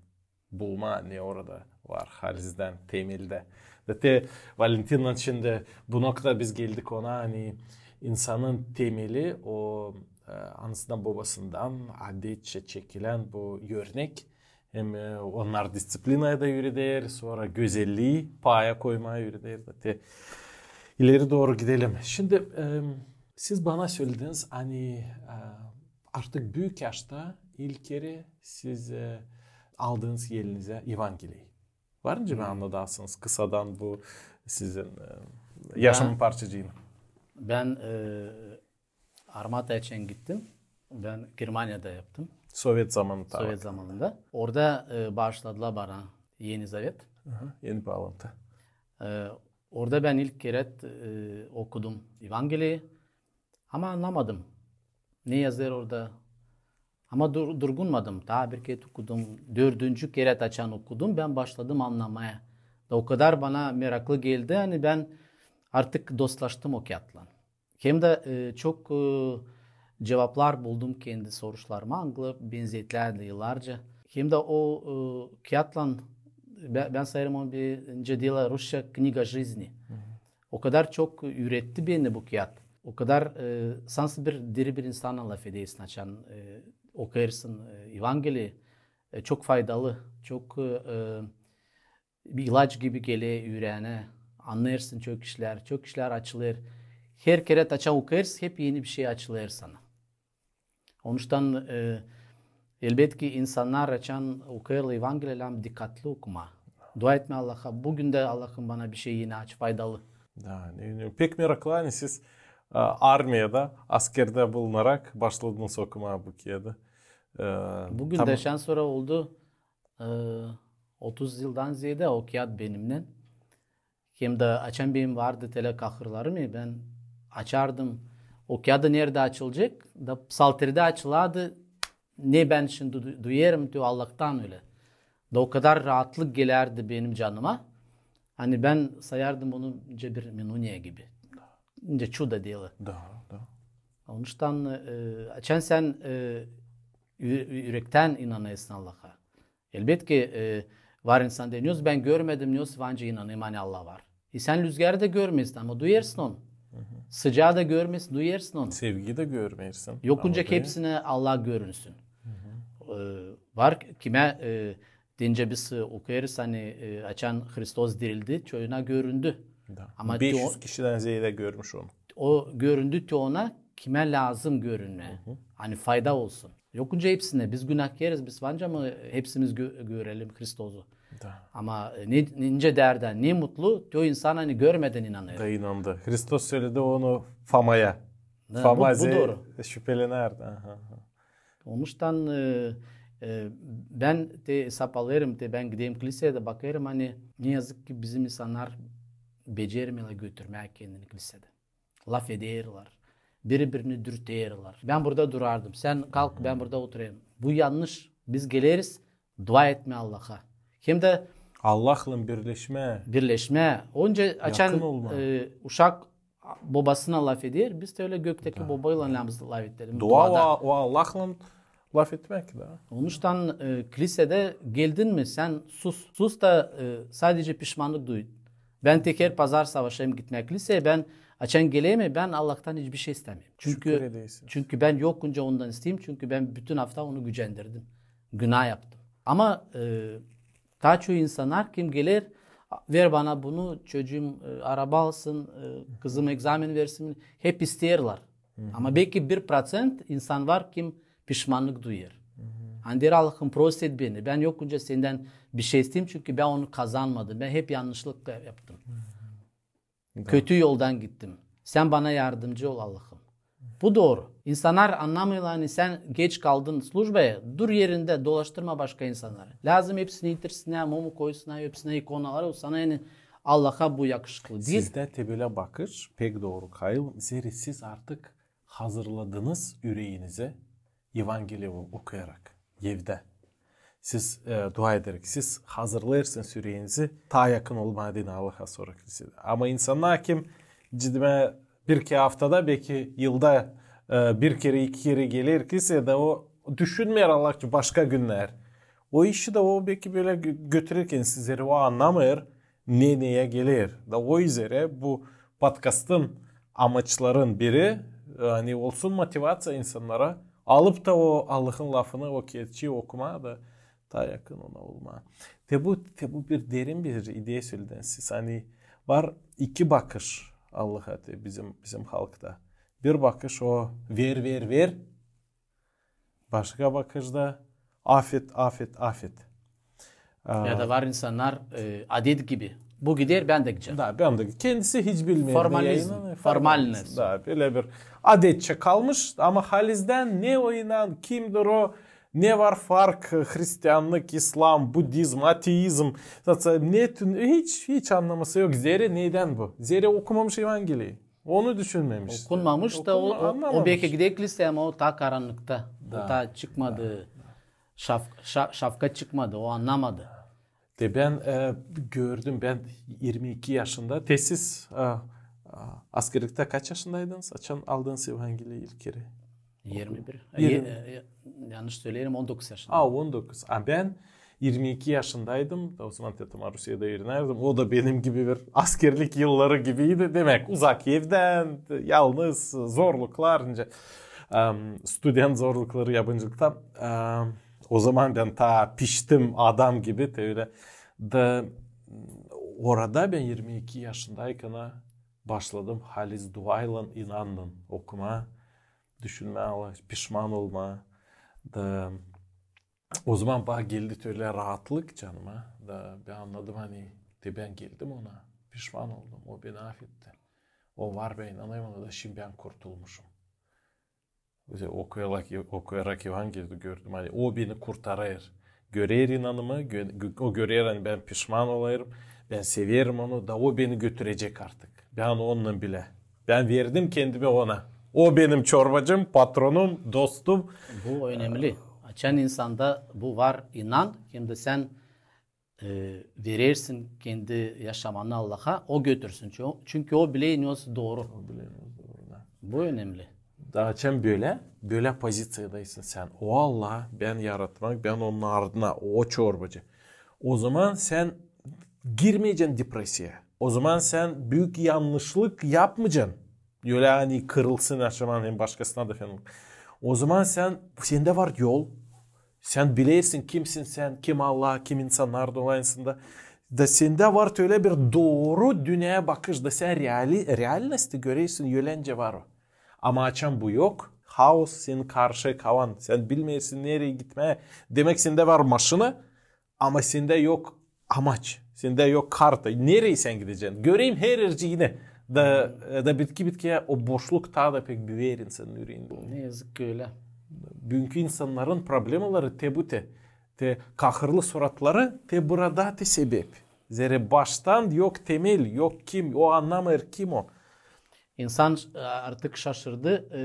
bulmaa ne orada var halizdän, temeldä. Da te Valentinnän şindi bu noktada biz geldik ona, ani insanın temeli o, e, anasından, bobasından adetçä çekilän bu örnek, hem, e, onnar disţiplinayı da üüreder, sora gözellii paya koymaa üüreder. Da te ileri dooru gidelim. Şindi, e, siz bana sölediniz, ani, e, artık büük yaşta ilk kerä siz, e, aldınız elinizä Evangeliyi. Var nicä bana annadasınız kısadan bu sizin, e, yaşamın parçacıını? Bän, e, armataya açan gittim. Bän Germaniyada yaptım. Sovet zamanında. Sovet zamanında. Orada, e, baaşladılar bana Eni Zavet. Aha, eni baalantı. E, orada bän ilk kerä, e, okudum Evangeliyi. Ama annamadım, ne yazêr orada. Ama dur-, durgunmadım. Taa bir kerä okudum. Dördüncü kerä açan okudum, bän başladım annamaya. Da o kadar bana meraklı geldi, ani bän artık dostlaştım o kiyatlan. Hem dä, e, çok, e, cuvaplar buldum kendi soruşlarıma, angıları benzettiydi yıllarca. Hem dä o, e, kiyatlan, bä-, bän sayêrım onu bir, nicä deerlär rusça, книга жизни. O kadar çok üüretti beni bu kiyat. O kadar, e, sansın bir diri bir insannan lafedersin, açan, e, okuyêrsın, e, Evangeliyi. E, çok faydalı, çok, e, e, bir ilaç gibi geler üüreene, annêêrsın çok işlär, çok işlär açılêr. Her kerä açan okuyêrsın, hep eni bir şey açılêr sana. Onuştan, e, elbetki, insannar açan okuyêrlar Evangeliyi, lääzım dikkatlı okumaa. Dua etmää Allaha, bugün dä Allahım bana bir şey eni aç, faydalı. Da, ne, ne, pek meraklı, ani siz armiyada, askerdä bulunarak başladınız okumaa bu kiyatı. E, Büün dä şansora oldu, e, otuz yıldan zeedä o kiyat benimnän. Hem dä açan benim vardı telä kahırlarım, bän açardım. O kiyat neredä açılacek, da psalteridä açılardı. Ne bän şindi du- duyêrım, te o Allahtan ölä. Da o kadar raatlık gelärdi benim canıma. Ani bän sayardım onu nicä bir minunia gibi. Nicä çudo deli. Da, da. Onuştan, e, açan sän, e, ü- ü- ürektän inanêrsın Allaha. Elbetki, e, var insan deer: "Nesoy bän görmedim, nesoy bän inanêrım, ani Allah var." E, sän lüzgarı da görmeersin, ama duyêrsın onu. Sıcaa da görmeersin, duyêrsın onu. Sevgiyi dä görmeersin. Yok nicä hepsinä Allah görünsün. E, var kimä, e, dincä biz, e, okuyêrız, ani, e, açan Hristos dirildi, çoyuna göründü. Ama beş üz kişidän zeedä görmüş onu. O göründü te ona, kimä lääzım görünmää. Ani fayda olsun. Yok nicä hepsinä, biz günahkarız, biz var nicä mı hepsimiz gö- görelim Hristosu. Ama, e, ne, nicä deerlär, ne mutlu te o insana, ani görmedän inanêr. Da inandı. Hristos söledi onu Fomaya. Foma bu, bu dooru. Şüpelenärdi. Aha, aha. Onuştan, e, e, bän te sapalêêrım, te bän giderim kliseyä dä bakêrım, ani ne yazık ki bizim insannar becermeerlär götürmää kendini kliseyä dä. Lafederlär, biri-birini dürterlär. Bän burada durardım, sän kalk, bän burada oturêrım. Bu yannış. Biz geleriz dua etmää Allaha. Hem dä Allahlan birleşmää. Birleşmää. Onca açan, e, uşak bobasına lafeder, biz dä ölä göktäki bobaylan lääzım lafedelim. Dua, dua o, o Allahlan lafetmäk da. Onuştan, e, klisedä geldin mi, sän sus. Sus da, e, sadece pişmanlık duy. Bän tek her pazar savaşêrım gitmää kliseyä, bän açan gelerim, bän Allahtan hiçbir şey istämeerim. Çünkü, çünkü bän yok nicä ondan isteerim, çünkü bän bütün afta onu gücendirdim. Günah yaptım. Ama, e, taa çoyu insannar kim geler, ver bana bunu, çocuum, e, araba alsın, e, kızım egzamin versin, hep isteerlär. Ama belki bir proţent insan var, kim pişmanlık duyêr. Ani deer: Allahım, prost et beni. Bän yok nicä sendän bir şey isteerim, çünkü bän onu kazanmadım. Bän hep yannışlık yaptım. Kötü yoldan gittim. Sän bana yardımcı ol, Allahım. Bu dooru. İnsannar annamêêrlar, ani sän geç kaldın slujbaya, dur erindä, dolaştırma başka insannarı. Lääzım hepsini itirsinä, mumu koysunnar, hepsinä ikonaları, o sana, ani Allaha bu yakışıklı diil. Sizdä te bölä bakış pek dooru, Kail. Zerä siz artık hazırladınız üreenizi Evangeliyi okuyarak evdä. Siz, e, dua ederek, siz hazırlêêrsınız üreenizi taa yakın olmaa deyni Allaha, sora kliseyä. Ama insannar, kim cidimä bir-iki aftada, belki yılda, e, bir kerä, iki kerä geler kliseyä, da o düşünmeer Allah için başka günnär. O işi dä o belki bölä gö- götürer kendisi, zerä o annamêêr, ne neyä geler. Da o üzerä bu podkastın amaçların biri, e, ani olsun motivaţiya insannara, alıp da o Allahın lafını, o kiyatçıyı okumaa da taa yakın ona olmaa. Te bu, te bu bir derin bir ideya sölediniz siz. Ani var iki bakış Allaha te bizim, bizim halkta. Bir bakış o ver, ver, ver. Başka bakış da afet, afet, afet. Ya da var insannar, e, adet gibi. Bu gider, bän dä gidecäm. Da, bän dä. Kendisi hiç bilmeer. Formalizm. Formalnost. Da, bölä bir adetçä kalmış, ama halizdän ne o inan, kimdir o, ne var fark, hristiannık, islam, budizm, ateizm, ne tün-, hiç, hiç annaması yok. Zerä nedän bu? Zerä okumamış Evangeliyi. Onu düşünmemiş. Okunmamış da o, o, o belki gider kliseyä, ama o taa karannıkta. O taa çıkmadı. Şaf-, şa-, şafka çıkmadı, o annamadı. Te bän, e, gördüm, bän irmi iki yaşında, te siz, e, e, askerliktä kaç yaşındaydınız? Açan aldınız Evangeliyi ilk kerä? Irmi bir. E, e, yannış söleerim, on dokuz yaşında. A, on dokuz. A bän irmi iki yaşındaydım. Da o zaman te tamam Rusiyada üürenärdim. O da benim gibi bir askerlik yılları gibiydi. Demäk, uzak evdän, yalnız, zorluklar, nicä, em, student zorlukları yabancılıkta. Em, o zaman bän taa piştim adam gibi, te ölä. Da orada bän irmi iki yaşındaykana başladım halis duaylan inanın okumaa, düşünmää, Allah, pişman olmaa. Da o zaman bana geldi ölä raatlık canıma. Da bän annadım, ani te bän geldim ona, pişman oldum, o beni afetti. O var, bän inanêrım ona, da şindi bän kurtulmuşum. Okuyarak, okuyarak Evangeliyi gördüm, ani o beni kurtarêr. Görer inanımı, gö- o görer, ani bän pişman olêrım, bän severim onu, da o beni götürecek artık. Bän onunnan bilä. Bän verdim kendimi ona. O benim çorbacım, patronum, dostum. Bu önemli. Açan insanda bu var inan, hem dä sän e, verersin kendi yaşamanı Allaha, o götürsün. Çü- Çünkü o bilä ne dooru. O bilä ne dooru, da. Bu önemli. Da açan bölä, bölä poziciyadaysın sän. O Allah, bän yaratmak, bän onun ardına, o çorbacı. O zaman sän girmeyecän depresiya. O zaman sän büük yannışlık yapmayacan. Ölä ani kırılsın yaşaman hem başkasına da fenalık. O zaman sän, sendä var yol. Sän bilersin, kimsin sän, kim Allah, kim insannar dolayısında. Da sendä var ölä bir dooru dünneyä bakış, da sän reali-, realnosti görersin, ölencä var o. Ama açan bu yok, haos senin karşı kavan, sän bilmeersin, nereyi gitmää. Demäk, sendä var maşina, ama sendä yok amaç, sendä yok karta. Nereyi sän gidecän? Göreyim her erçeyi. Da, da bitki bitkiyä o boşluk taa da pek büüyer insanın üreendä. Ne yazık ki ölä. Büünkü insannarın problemaları te bu te. Te kahırlı suratları te burada te sebep. Zerä baştan yok temel, yok kim, o annamêêr kim o. İnsan, e, artık şaşırdı, e,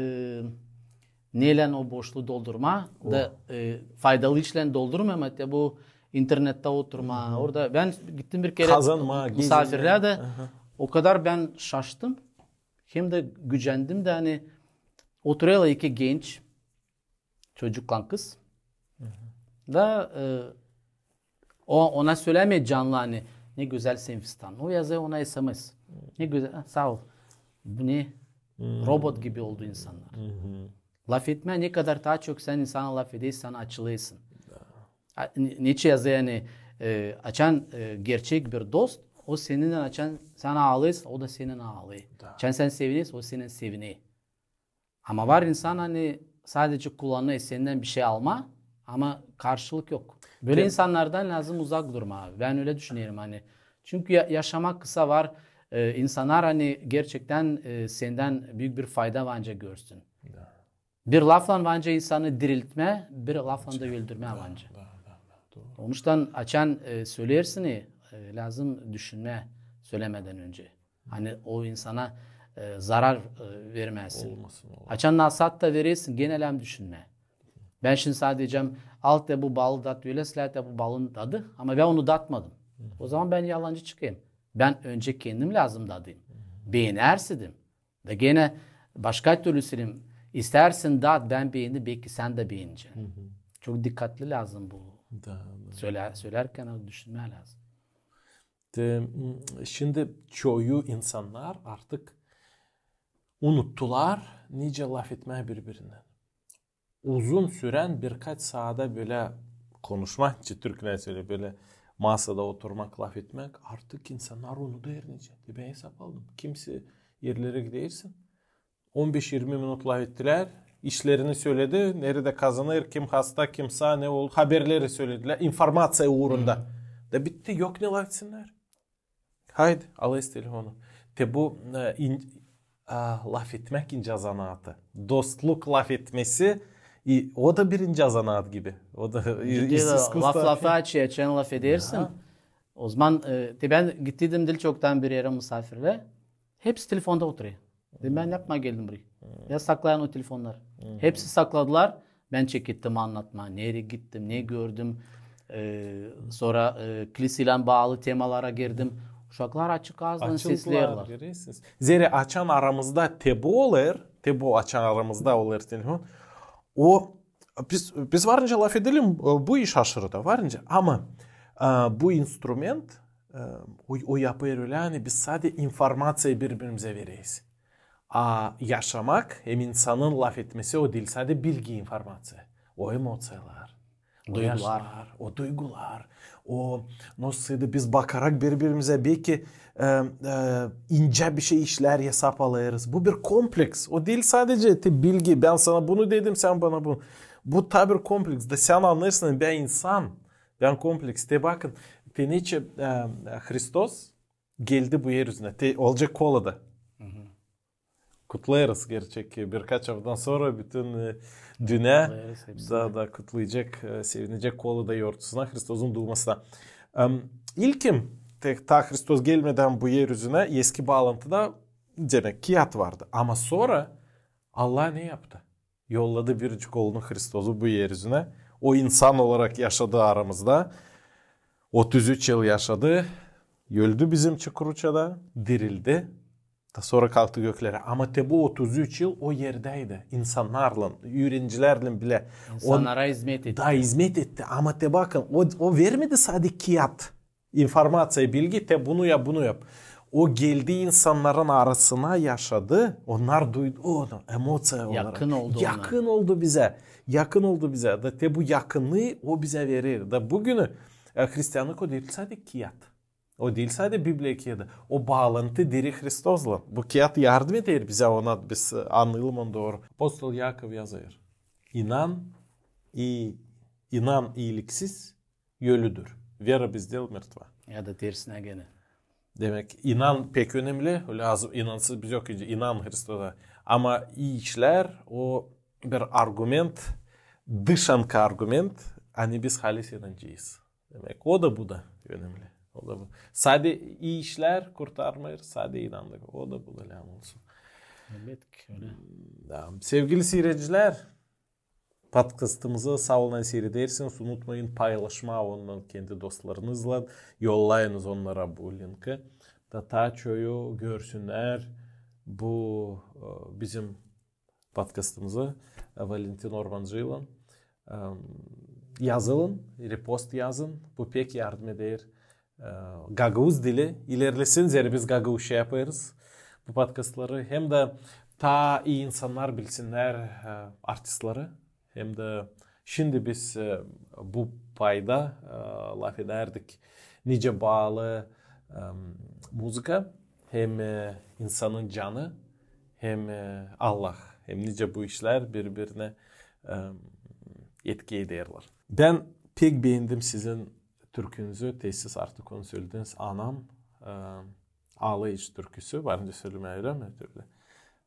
neylän o boşluu doldurmaa, da, e, faydalı işlän doldurmaa, ama te bu internettä oturmaa, orada bän gittim bir kerä kazanmaa, misafirlää gezinmää. Da o kadar bän şaştım, hem dä gücendim dä, ani oturêrlar iki genç, çocuklan kız. Da, e, o, ona sölämeer canlı, ani ne gözäl senin fistanın. O yazêr ona S M S. Ne gözäl, ha, saa ol. Bu ne? Robot gibi oldu insannar. Lafetmää, ne kadar taa çok sän insana lafedersin, sän açılêrsın. A, ne, neçin yazêr, ani, e, açan, e, gerçek bir dost, o seninnän açan sän aalêêrsın, o da seninnän aalêêr. Açan sän sevinersin, o seninnän sevinêr. Ama var insan, ani sadece kullanêr, sendän bir şey almaa, ama karşılık yok. Bölä insannardan lääzım uzak durmaa. Bän ölä düşünerim, ani. Çünkü ya-, yaşamak kısa, var, e, insannar, ani gerçektän, e, sendän büük bir fayda var nicä görsün. Bir laflan var nicä insanı diriltmää, bir laflan da öldürmää var nicä. Onuştan açan, e, söleersin, e, lääzım düşünmää sölemedän öncä. Ani o insana, e, zarar, e, vermesin. Açan nasihat da verersin, genä lääzım düşünmää. Bän şindi sana deyecäm, al te bu balı dat, ölä islää te bu balın dadı, ama bän onu datmadım. O zaman bän yalancı çıkêrım. Bän öncä kendim lääzım dadayım. Beenärsin dedim. Da genä başka türlü söleyim, istärsin dat, bän beendim, beki sän dä beenecän. Çok dikkatlı lääzım bu. Sölä-, sölärkän düşünmää lääzım. Te, m, şindi çoyu insannar artık unuttular nicä lafetmää biri-birinnän. Uzun sürän birkaç saada bölä konuşmak, nicä türkler söleer, bölä masada oturmak, lafetmäk, artık insannar unudêr nicä. Te bän esap aldım. Kimsey erlerä gidersin. On beş irmi minut lafettilär, işlerini söledi, neredä kazanêr, kim hasta, kim saa, ne oldu, haberleri söledilär, informaţiya uurunda. Da bitti, yok ne lafetsinnär. Haydi, alêrız telefonu. Te bu, e, in-, a, lafetmäk incä zanaatı. Dostluk lafetmesi, i, o da bir incä zanaat gibi. O da i-, Ciddi is-, da, iskusstvo. Laf lafı açêr, açan lafedersin. O zaman, e, te bän gittiydim diil çoktan bir erä misafirlää. Hepsi telefonda oturêr. Dedim, bän ne yapmaa geldim burayı? Ya saklayan o telefonnarı. Hepsi sakladılar. Bän çekettim annatmaa, nereyi gittim, ne gördüm. E, sora, e, kiliseylän baalı temalara girdim. Uşaklar açık aazlan sesleerlär. Zerä açan aramızda te bu olêr, te bu açan aramızda olêr telefon. O, biz, biz var nicä lafedelim, e, bu iş aşırı da var nicä. Ama, e, bu instrument, e, o, o yapêr ölä, ani biz sade informaţiyayı biri-birimizä vereriz. A yaşamak hem insanın lafetmesi o diil sade bilgi, informaţiya. O emoţiyalar, o yaşlar, o duygular, o, nasıl da biz bakarak biri-birimizä beki, e, e, incä bir şey işlär, esap alêrız. Bu bir kompleks. O diil sadece te bilgi, bän sana bunu dedim, sän bana bunu. Bu taa bir kompleks. Da sän annêêrsın, bän insan, bän kompleks. Te bakın, te neçin, e, Hristos geldi bu er üzerä. Te olacek kolada. Kutlêêrız gerçek, birkaç aftadan sora bütün e, dünnä da, da kutleyecek, e, sevinecek Kolada yortusuna, Hristozun duumasına. Em, ilkin, te, taa Hristos gelmedän bu er üzünä, eski baalantıda, demek, kiyat vardı. Ama sora Allah ne yaptı? Yolladı biricik Oolunu Hristozu bu er üzünä. O insan olarak yaşadı aramızda. Otuz üç yıl yaşadı. Öldü bizim çukurçada, dirildi. Da sora kalktı göklerä. Ama te bu otuz üç yıl o erdäydi. İnsannarlan, üürencilerlän bilä. İnsannara izmet etti. Da izmet etti. Ama te bakın, o, o vermedi sade kiyat, informaţiya, bilgi, te bunu yap, bunu yap. O geldi insannarın arasına, yaşadı. Onnar duydu onu, emociya olarak. Yakın oldu ona. Yakın oldu bizä. Yakın oldu bizä. Da te bu yakınlıı o bizä verer. Da büünü e, hristiannık o diil sade kiyat. O diil sade Bibliya kiyadı. O baalantı diri Hristoslan. Bu kiyat yardım eder bizä ona, biz e, annayalım onu dooru. Apostol Yakov yazêr: İnan, i, inan iiliksiz ölüdür. Вера без дел мертва. Ya da tersinä genä. Demek, inan pek önemli. Lääzım, inansız biz yok, inan Hristosa. Ama ii işlär, o bir argument, dışankı argument, ani biz halis inancıyız. Demek, o da, bu da önemli. O da bu. Sade ii işlär kurtarmêêr, sade inanmak. O da, bu da lääzım olsun. Elbetki, ölä. Da, sevgili siredicilär, podkastımızı saa olun, ani siredersiniz. Unutmayın paylaşmaa onnan kendi dostlarınızlan. Yollayınız onnara bu linki. Da taa çoyu görsünnär bu e, bizim podkastımızı e, Valentin Ormancıylan. E, yazılın, repost yazın. Bu pek yardım eder e, gagauz dili ilerlesin, zerä biz gagauzça yapêrız bu podkastları. Hem dä taa ii insannar bilsinnär e, artistleri. Hem dä şindi biz e, bu payda e, lafedärdik, nicä baalı e, muzıka hem e, insanın canı, hem e, Allah, hem nicä bu işlär biri-birinä e, etki ederlär. Bän pek beendim sizin türkünüzü, te siz artık onu sölediniz, Anam, e, Ağlayış türküsü, var nicä sölemää, ölä mi?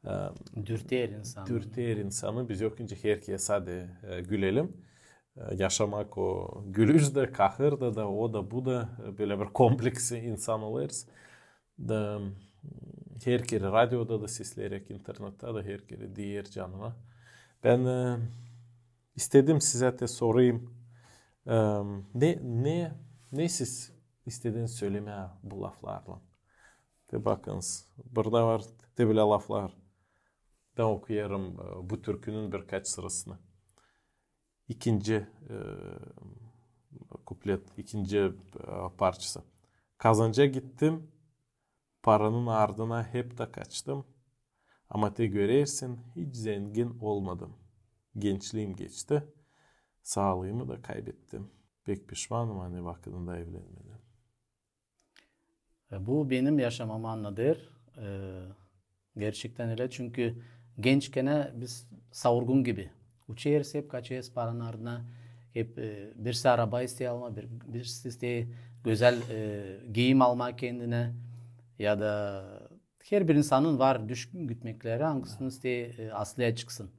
E, dürter insanı. Dürter insanı, biz yok nicä herkerä sade e, gülelim. E, yaşamak o gülüş dä, kahır da, da o da, bu da e, bölä bir kompleks insan olêrız. Da herkerä, radioda da sesleyeräk, internettä dä herkerä deer canıma. Bän e, istedim sizä te sorayım, e, ne, ne, ne siz istediniz sölemää bu laflarlan? Te bakınız, burada var te bölä laflar. Da okuyêrım e, bu türkünün birkaç sırasını. İkinci e, kuplet, ikinci e, parçası. Kazanca gittim, paranın ardına hep dä kaçtım. Ama te görersin, hiç zengin olmadım. Gençliim geçti, saalıımı da kaybettim. Pek pişmanım, ani vakıdında evlenmedim. E, bu benim yaşamamı annadêr. E, gerçektän ölä, çünkü gençkenä biz savurgun gibi. Uçêrız hep, kaçêrız paranın ardına. Hep e, birisi araba isteer almaa, bir, birisi isteer gözäl e, giim almaa kendinä. Ya da herbir insanın var düşkün gitmekleri, angısını isteer e, aslıya çıksın.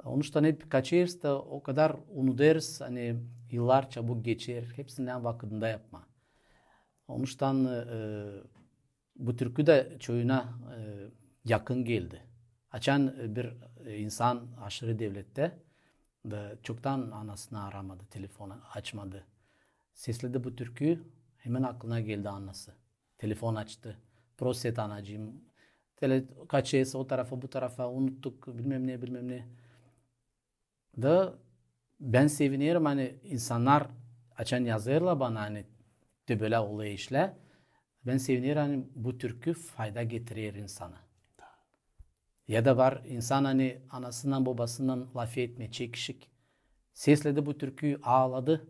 Onuştan hep kaçêrız da o kadar unudêrız, ani yıllar çabuk geçer, hepsini vakıdında yapmaa. Onuştan e, bu türkü dä çoyuna e, yakın geldi. Açan e, bir e, insan aşırı devlettä da çoktan anasını aramadı, telefon açmadı. Sesledi bu türküyü, hemen aklına geldi anası. Telefon açtı. Prost et, anacıım. Tele, kaçêrız o tarafa, bu tarafa, unuttuk, bilmäm ne, bilmäm ne. Da bän sevinerim, ani insannar açan yazêrlar bana, ani te bölä olêr işlär. Bän sevinerim, ani bu türkü fayda getirer insana. Ya da var insan, ani anasınnan, bobasınnan lafetmeer, çekişik. Sesledi bu türküyü, aaladı.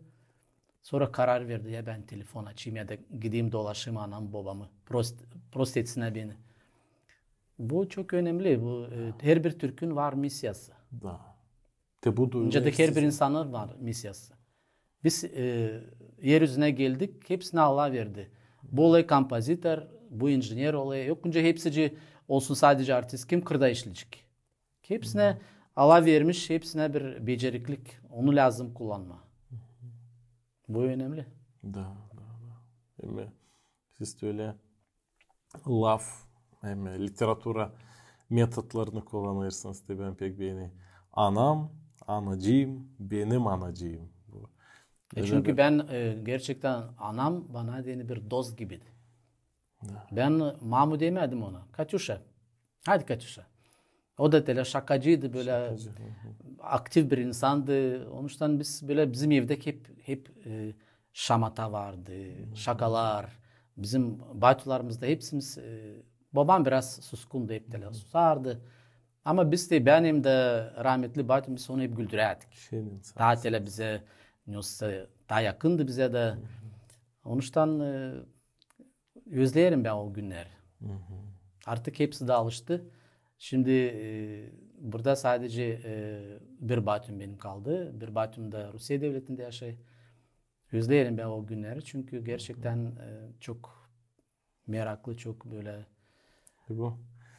Sora karar verdi, ya bän telefon açayım, ya da gideyim dolaşayım anamı, bobamı. Prost, prost etsinä beni. Bu çok önemli. Bu e, herbir türkün var misiyası. Da. Te bu duygu. Nicä dä herbir insanın var misiyası. Biz e, er üzünä geldik, hepsini Allah verdi. Bol e kompozitor, bu injener olêr. Yok, önce hepsicii olsun sadece artist, kim kırda işleyecek. Hepsinä Allah vermiş, hepsinä bir beceriklik, onu lääzım kullanmaa. Bu önemli. Da, da, da. Hem siz ölä laf hem literatura metodlarını kullanêrsınız, te bän pek beenerim. Anam, anacıım, benim anacıım. Bu. E, çünkü bän, e, gerçektän anam bana deyni bir dost gibiydi. Da. Bän mamu demedim ona. Katüşa. Hadi, Katüşa. O da telä şakacıydı, bölä aktiv bir insandı. Onuştan biz bölä bizim evdä hep, hep, e, şamata vardı, şakalar. Bizim batyularımızda hepsimiz, e, babam biraz suskundu, hep telä susardı. Ama biz dä, bän hem dä raametli batyum, biz onu hep güldürärdik. Taa telä bizä, ne olsa, taa yakındı bizä dä. Onuştan, e, özleerim bän o günneri. Artık hepsi dä alıştı. Şindi, e, burada sadece, e, bir batyum benim kaldı. Bir batyum da Rusiye devletindä yaşêêr. Özleerim bän o günneri, çünkü gerçektän, e, çok meraklı, çok bölä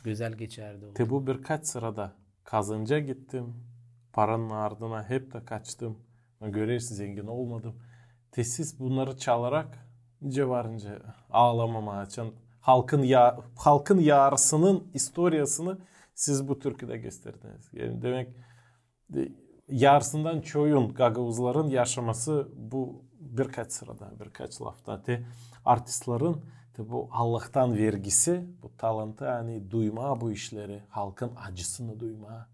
gözäl geçärdi o. Te bu birkaç sırada kazanca gittim, paranın ardına hep dä kaçtım. Ama görersiniz, zengin olmadım. Te siz bunnarı çalarak, nicä varınca, aalamamaa, açan halkın ya-, halkın yarısının istoriyasını siz bu türküdä gösterdiniz. Yani demäk, e, yarısından çoyun gagauzların yaşaması bu birkaç sırada, birkaç lafta. Te artistların, te bu Allahtan vergisi, bu talantı, ani duymaa bu işleri, halkın acısını duymaa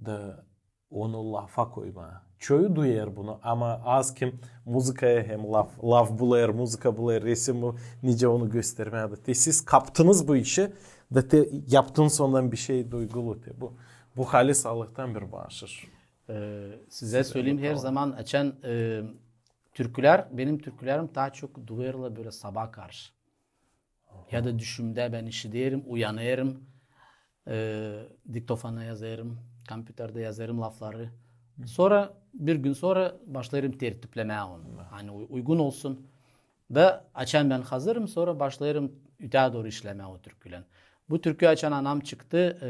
da onu lafa koymaa. Çoyu duyêr bunu, ama az kim muzıkaya hem laf, laf bulêr, muzıka bulêr, resim bu, nicä onu göstermää. Da te siz kaptınız bu işi, da te yaptınız ondan bir şey duygulu. Te bu, bu halis Allahtan bir baaşış. E, sizä söleyim, her zaman açan, e, türkülär, benim türkülerim taa çok duyêrlar bölä sabaa karşı. Ya da düşümdä bän işiderim, uyanêrım, e, diktofona yazêrım, kompüterdä yazêrım lafları. Sora bir gün sora başlêêrım tertiplemää onu. Ani uy-, uygun olsun. Da açan bän hazırım, sora başlêêrım ötää dooru işlemää o türkülän. Bu türkü açan anam çıktı, e,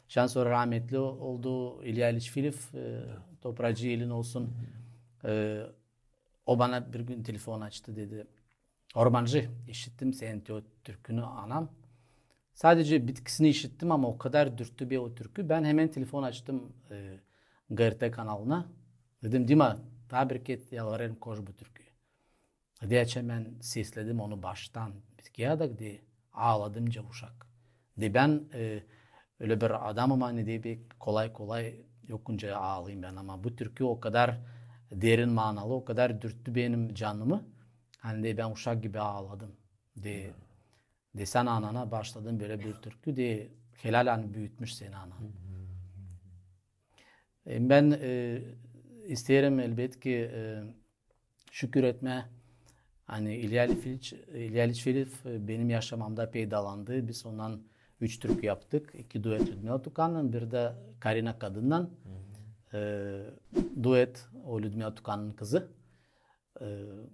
şan sora raametli oldu İlya İliç Filiv, e, topracıı elin olsun. E, o bana bir gün telefon açtı, dedi: "Ormancı, işittim senin te o türkünü, anam." Sadece bitkisini işittim, ama o kadar dürttü beni o türkü. Bän hemen telefon açtım, e, G R T kanalına. Dedim: "Dima, taa bir kez yalvarêrım, koş bu türküyü." Deyni açan bän sesledim onu baştan bitkiyädäk, deyni aaladım nicä uşak. Deyni bän, e, ölä bir adamım, ani deyni pek kolay-kolay yok nicä aalayım bän, ama bu türkü o kadar derin manalı, o kadar dürttü benim canımı, ani deyni bän uşak gibi aaladım. Deyni, deyni sän anana başladın bölä bir türkü, deyni helal, ani büütmüş seni anan. E, bän, e, isteerim, elbetki, e, şükür etmää, ani İlya İliç, İlya İliç Filiv, e, benim yaşamamda peydalandı. Biz ondan üç türkü yaptık. İki duet Lüdmila Tukannan, bir dä Karina Kadınnan, e, duet, o Lüdmila Tukannanın kızı. E,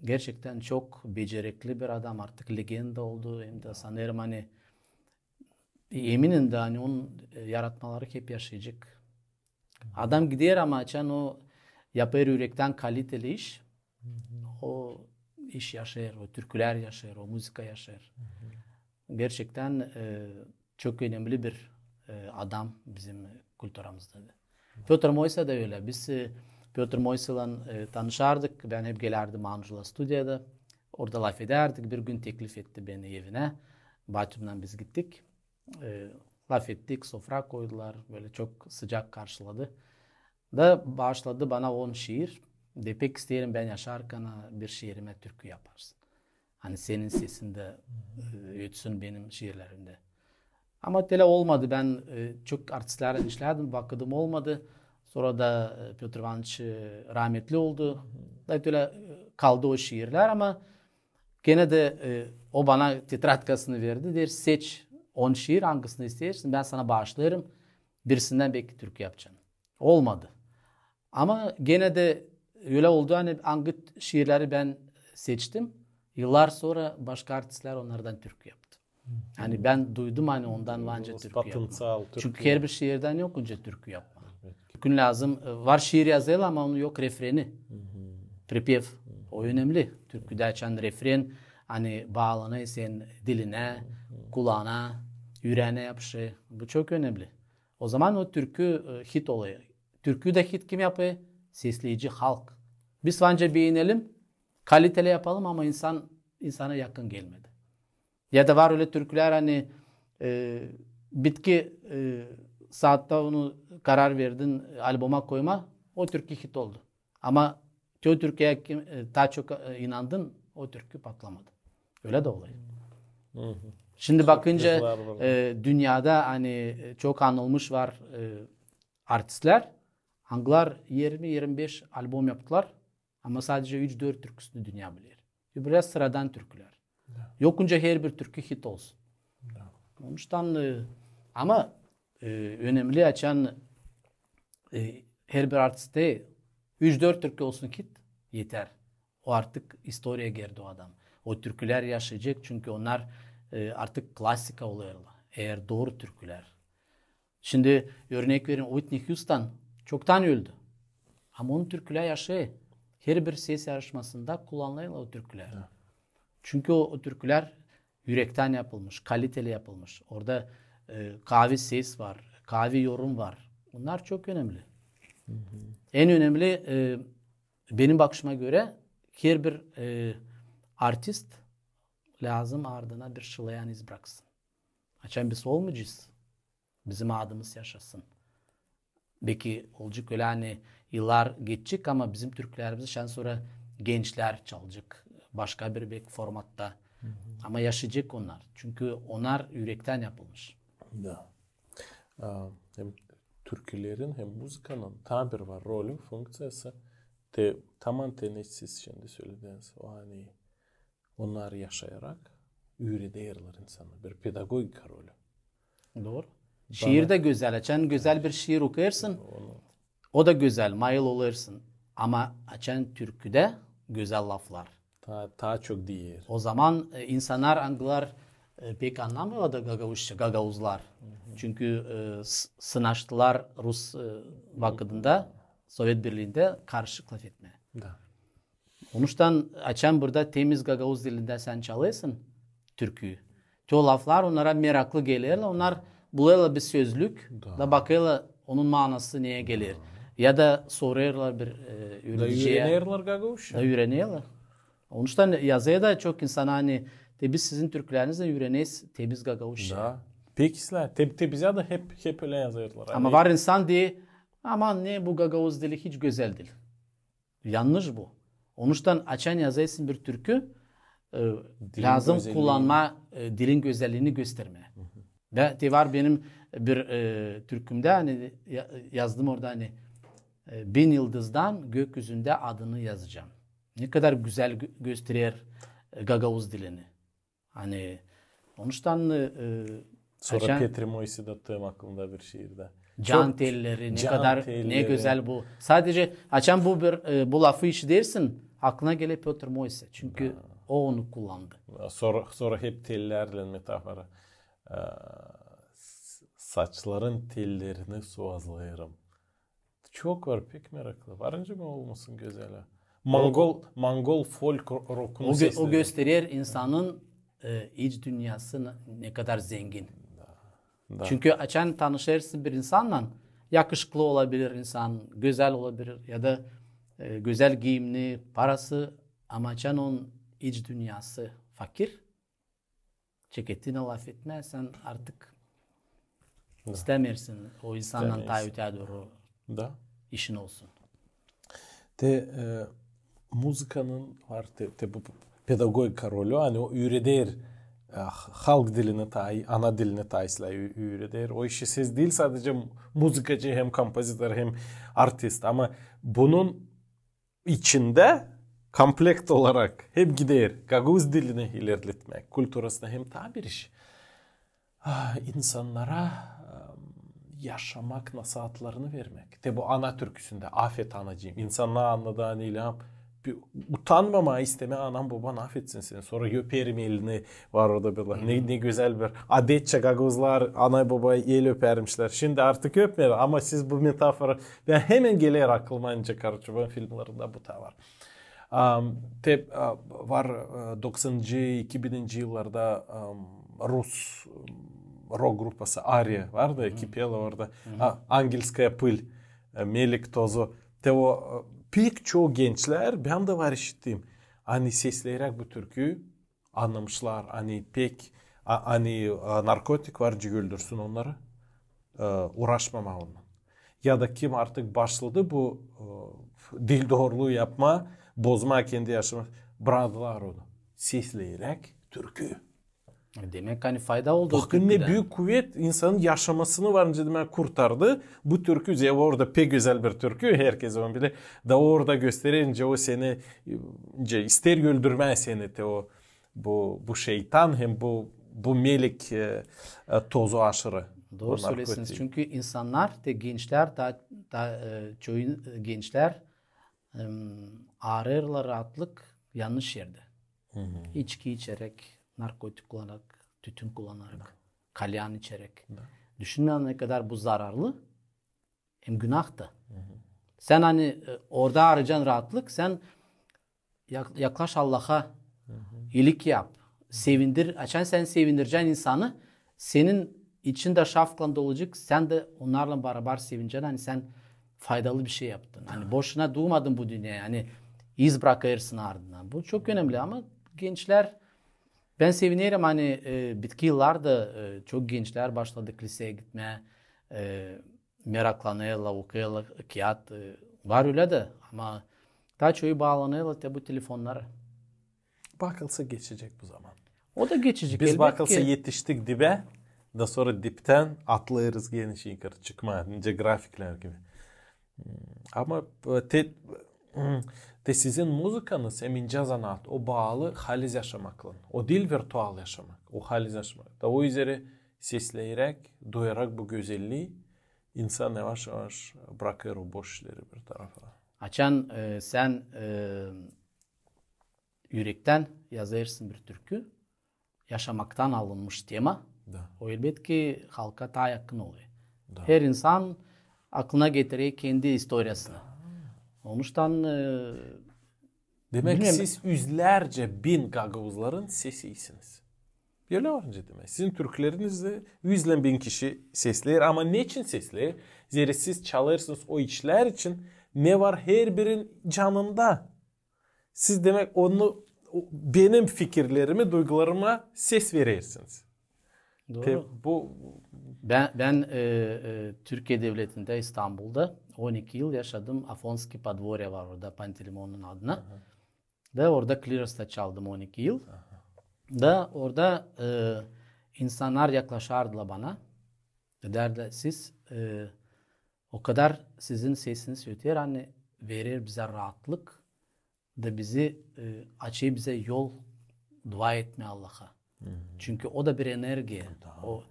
gerçektän çok becerikli bir adam, artık legenda oldu. Hem dä sanêrım, ani eminim dä, ani onun, e, yaratmaları hep yaşayacek. Adam gider, ama açan o yapêr ürektän kaliteli iş, o iş yaşêêr, o türkülär yaşêêr, o muzıka yaşêêr. Gerçektän, e, çok önemli bir, e, adam bizim kulturamızda da. Pötr Moysa da ölä. Biz, e, Pötr Moysaylan, e, tanışardık. Bän hep gelärdim Anjula studiyada. Orada lafedärdik. Bir gün teklif etti beni evinä. Batyumnan biz gittik. E, lafettik, sofra koydular. Bölä çok sıcak karşıladı. Da baaşladı bana on şiir. Deyni pek isteerim bän yaşarkana bir şiirimä türkü yaparsın. Ani senin sesin dä, e, ötsün benim şiirlerimdä. Ama telä olmadı. Bän, e, çok artistlärlän işlädim, vakıdım olmadı. Sora da, e, Pötr İvanıç, e, raametli oldu. Da telä, e, kaldı o şiirlär, ama genä dä, e, o bana tetradkasını verdi. Deer: "Seç on şiir, angısını isteersin, bän sana baaşlêêrım. Birisindän beki türkü yapacan." Olmadı. Ama genä dä ölä oldu, ani angı şiirleri bän seçtim, yıllar sora başka artistlär onnardan türkü yaptı. Ani bän duydum, ani ondan var nicä türkü yapma. Çünkü herbir şiirdän yok nicä türkü yapma. Türkün lääzım, e, var şiir yazêrlar, ama onun yok refreni. Pripev. O önemli. Türküdä açan refren, ani baalanêr sän dilinä, kulaana, üreene yapışêr. Bu çok önemli. O zaman o türkü, e, hit olêr. Türkü dä hit kim yapêr? Sesleyici, halk. Biz var nicä beenelim, kaliteli yapalım, ama insan insana yakın gelmedi. Ya da var ölä türkülär, ani, e, bitki, e, saatta onu karar verdin alboma koyma, o türkü hit oldu. Ama te o türküyä kim, e, taa çok, e, inandın, o türkü patlamadı. Ölä dä olêr. Şindi bakınca, e, dünnedä, ani, e, çok anılmış var, e, artistlär, angılar irmi, irmi beş albom yaptılar, ama sadecä üç-dört türküsünü dünnä biler. Öbürlär sıradan türkülär. Yok nicä herbir türkü hit olsun. Onuştan, e, ama, e, önemli, açan, e, herbir artistte üç-dört türkü olsun hit, eter. O artık istoriyaya girdi o adam. O türkülär yaşayacek, çünkü onnar, e, artık klasika olêrlar. Eer dooru türkülär. Şindi örnek verelim, Whitney Houston çoktan öldü. Ama onun türkülär yaşêêr. Herbir ses yarışmasında kullanılêrlar o türkülär. Çünkü o, o türkülär ürektän yapılmış, kaliteli yapılmış. Orada, e, kaavi ses var, kaavi yorum var. Bunnar çok önemli. En önemli, e, benim bakışıma görä, herbir, e, artist lääzım ardına bir şılêyan iz braksın. Açan biz olmayacez, bizim adımız yaşasın. Beki olacek ölä, ani yıllar geçecek, ama bizim türkülerimizi şindän sora gençlär çalacek başka bir beki formatta. Ama yaşayacek onnar. Çünkü onnar ürektän yapılmış. Da. A, hem türkülerin, hem muzıkanın taa bir var rolü, funkţiyası. Te, taman te ne siz şindi sölediniz. O, ani onnar yaşayarak üürederlär insana. Bir pedagogika rolü. Dooru. Şiir dä gözäl. Açan gözäl bir şiir okuyêrsın, o da gözäl, mayıl olêrsın. Ama açan türküdä gözäl laflar, taa, taa çok deer. O zaman, e, insannar, angılar, e, pek annamêêrlar da gagauzça, gagauzlar. Çünkü, e, s-, sınaştılar Rus, e, vakıdında, Sovet Birliindä karışık lafetmää. Da. Onuştan açan burada temiz gagauz dilindä sän çalêrsın türküyü, te o laflar onnara meraklı gelerlär, onnar bulêrlar bir sözlük, da bakêrlar onun manası neyä geler. Ya da sorêrlar bir, e, üürediciyä. Da üürenerlär gagauzça. Da üürenerlär. Onuştan yazêr da çok insana, ani te biz sizin türkülerinizdän üüreneriz temiz gagauzça. Da. Pek islää. Te, te bizä dä hep, hep ölä yazêrlar. Ama var insan deer, aman ne bu gagauz dili, hiç gözäl diil. Yannış bu. Onuştan açan yazêrsın bir türkü, e, lääzım kullanmaa, e, dilin gözälliini göstermää. Ve te var benim bir, e, türkümdä, ani ya-, yazdım orada, ani, e, bin yıldızdan gökyüzündä adını yazacam. Ne kadar gözäl gö-, gösterer, e, gagauz dilini. Ani onuştan, e, sora açan Petri Moise dä tam aklımda bir şiirdä. Can telleri, ne kadar, ne gözäl bu. Sadecä açan bu bir, e, bu lafı işidersin, aklına geler Pötr Moise. Çünkü o onu kullandı. Sora, sora hep tellärlän metafora. E, s-, saçların tellerini suvazlêêrım. Çok var, pek meraklı. Var nicä mi olmasın gözäl? Mongol, mongol folk ro-, rokunu sesleri. O gösterer insanın, e, iç dünnäsı ne kadar zengin. Da. Çünkü açan tanışêrsın bir insannan, yakışıklı olabilir insan, gözäl olabilir ya da, e, gözäl giimli, parası, ama açan onun iç dünnäsı fakir, çeketinä lafetmää, sän artık istämeersin o insannan taa öteyä dooru işin olsun. Te, e, muzıkanın var, te, te bu pedagogika rolü, ani o üüreder, e, halk dilini taa, ana dilini taa islää ü-, üüreder. O işi siz diil sadecä muzıkacı, hem kompozitor, hem artist, ama bunun içindä komplekt olarak hep gider gagauz dilini ilerletmäk, kulturasını hem taa bir iş. Ah, insannara, em, yaşamak nasaatlarını vermäk. Te bu ana türküsündä, "Afet, anacıım". İnsannar annadı, ani İlham bir utanmamaa, istemää, anam, boban, afetsin seni. Sora öperim elini, var orada bir laf. Ne, ne gözäl bir adetçä gagauzlar ana-boba el öpärmişlär. Şindi artık öpmeerlär, ama siz bu metafora, bän hemen geler aklıma, nicä Karaçoban filmlerindä bu da var. Am, te, a, var, e, doksanıncı, iki bininci yıllarda, am, rus, m, rok grupası Ария var da, kipela orada. A, Ангельская пыль, e, Melik tozu. Te o, e, pek çok gençlär, bän dä var işittim, ani sesleyeräk bu türküyü annamışlar, ani pek, a, ani, a, narkotik var, cık, öldürsün onnarı, e, uuraşmamaa onunnan. Ya da kim artık başladı bu, e, diil dooruluu yapmaa, bozmaa kendi yaşamı, braktılar onu. Sesleyeräk türküyü. Demäk, ani fayda oldu o türküdän. Bakın, ne büük kuvet insanın yaşamasını var nicä, demäk, kurtardı. Bu türkü, zerä orada pek gözäl bir türkü, herkez onu biler. Da orada gösterer nicä o seni, nicä isteer öldürmää seni, te o, bu, bu şeytan hem bu, bu melik, e, e, tozu aşırı. Dooru söleersiniz. Çünkü insannar, te gençlär, taa, taa, e, çoyu, e, gençlär, em, arêêrlar raatlık yannış erdä. İçki içeräk, narkotik kullanarak, tütün kullanarak, kalyan içeräk. Düşünmää, ne kadar bu zararlı, hem günah da. Sän, ani, e, orada arayacan raatlık, sän yak-, yaklaş Allaha, iilik yap, sevindir. Açan sän sevindirecän insanı, senin için dä şafklan dolacek, sän dä onnarlan barabar sevinecän, ani sän faydalı bir şey yaptın. Ani boşuna duumadın bu dünneyä, ani iz brakêrsın ardından. Bu çok önemli, ama gençlär, bän sevinerim, ani, e, bitki yıllarda, e, çok gençlär başladı liseyä gitmää, e, meraklanêrlar, okuyêrlar kiyat, e, var ölä dä, ama taa çoyu baalanêrlar te bu telefonnara. Bakılsa geçecek bu zaman. O da geçecek, elbetki. Biz bakılsa etiştik dibä, da sora diptän atlêêrız genä yukarı çıkmaa, nicä grafiklär gibi. Hmm, ama, e, te, hmm, te sizin muzıkanız hem incä zanaat, o baalı haliz yaşamaklan. O diil virtual yaşamak, o haliz yaşamak. Da o üzerä sesleyeräk, duyarak bu gözellii, insan yavaş-yavaş brakêr o boş işleri bir tarafa. Açan, e, sän, e, ürektän yazêrsın bir türkü, yaşamaktan alınmış tema, o, elbetki, halka taa yakın olêr. Her insan aklına getirer kendi istoriyasını. Onuştan, e, Demäk, bilmeerim, siz üzlärcä bin gagauzların sesisiniz. Ölä var nicä demäk. Sizin türkülerinizi üzlän bin kişi sesleer. Ama neçin sesleer? Zerä siz çalêrsınız o işlär için, ne var herbirin canında. Siz, demäk, onu, o, benim fikirlerimi, duygularıma ses verersiniz. Dooru. Te, bu... Bän, bän, e, e, Türkiye devletindä, İstanbulda on iki yıl yaşadım. Afonski podvorye var orada, Pantelemonun adına. Da orada Klirosta çaldım on iki yıl. Da orada, e, insannar yaklaşardılar bana. Deerdi, siz, e, o kadar sizin sesiniz öter, ani verer bizä raatlık da bizi, e, açêr bizä yol dua etmää Allaha. Çünkü o da bir energiya. O,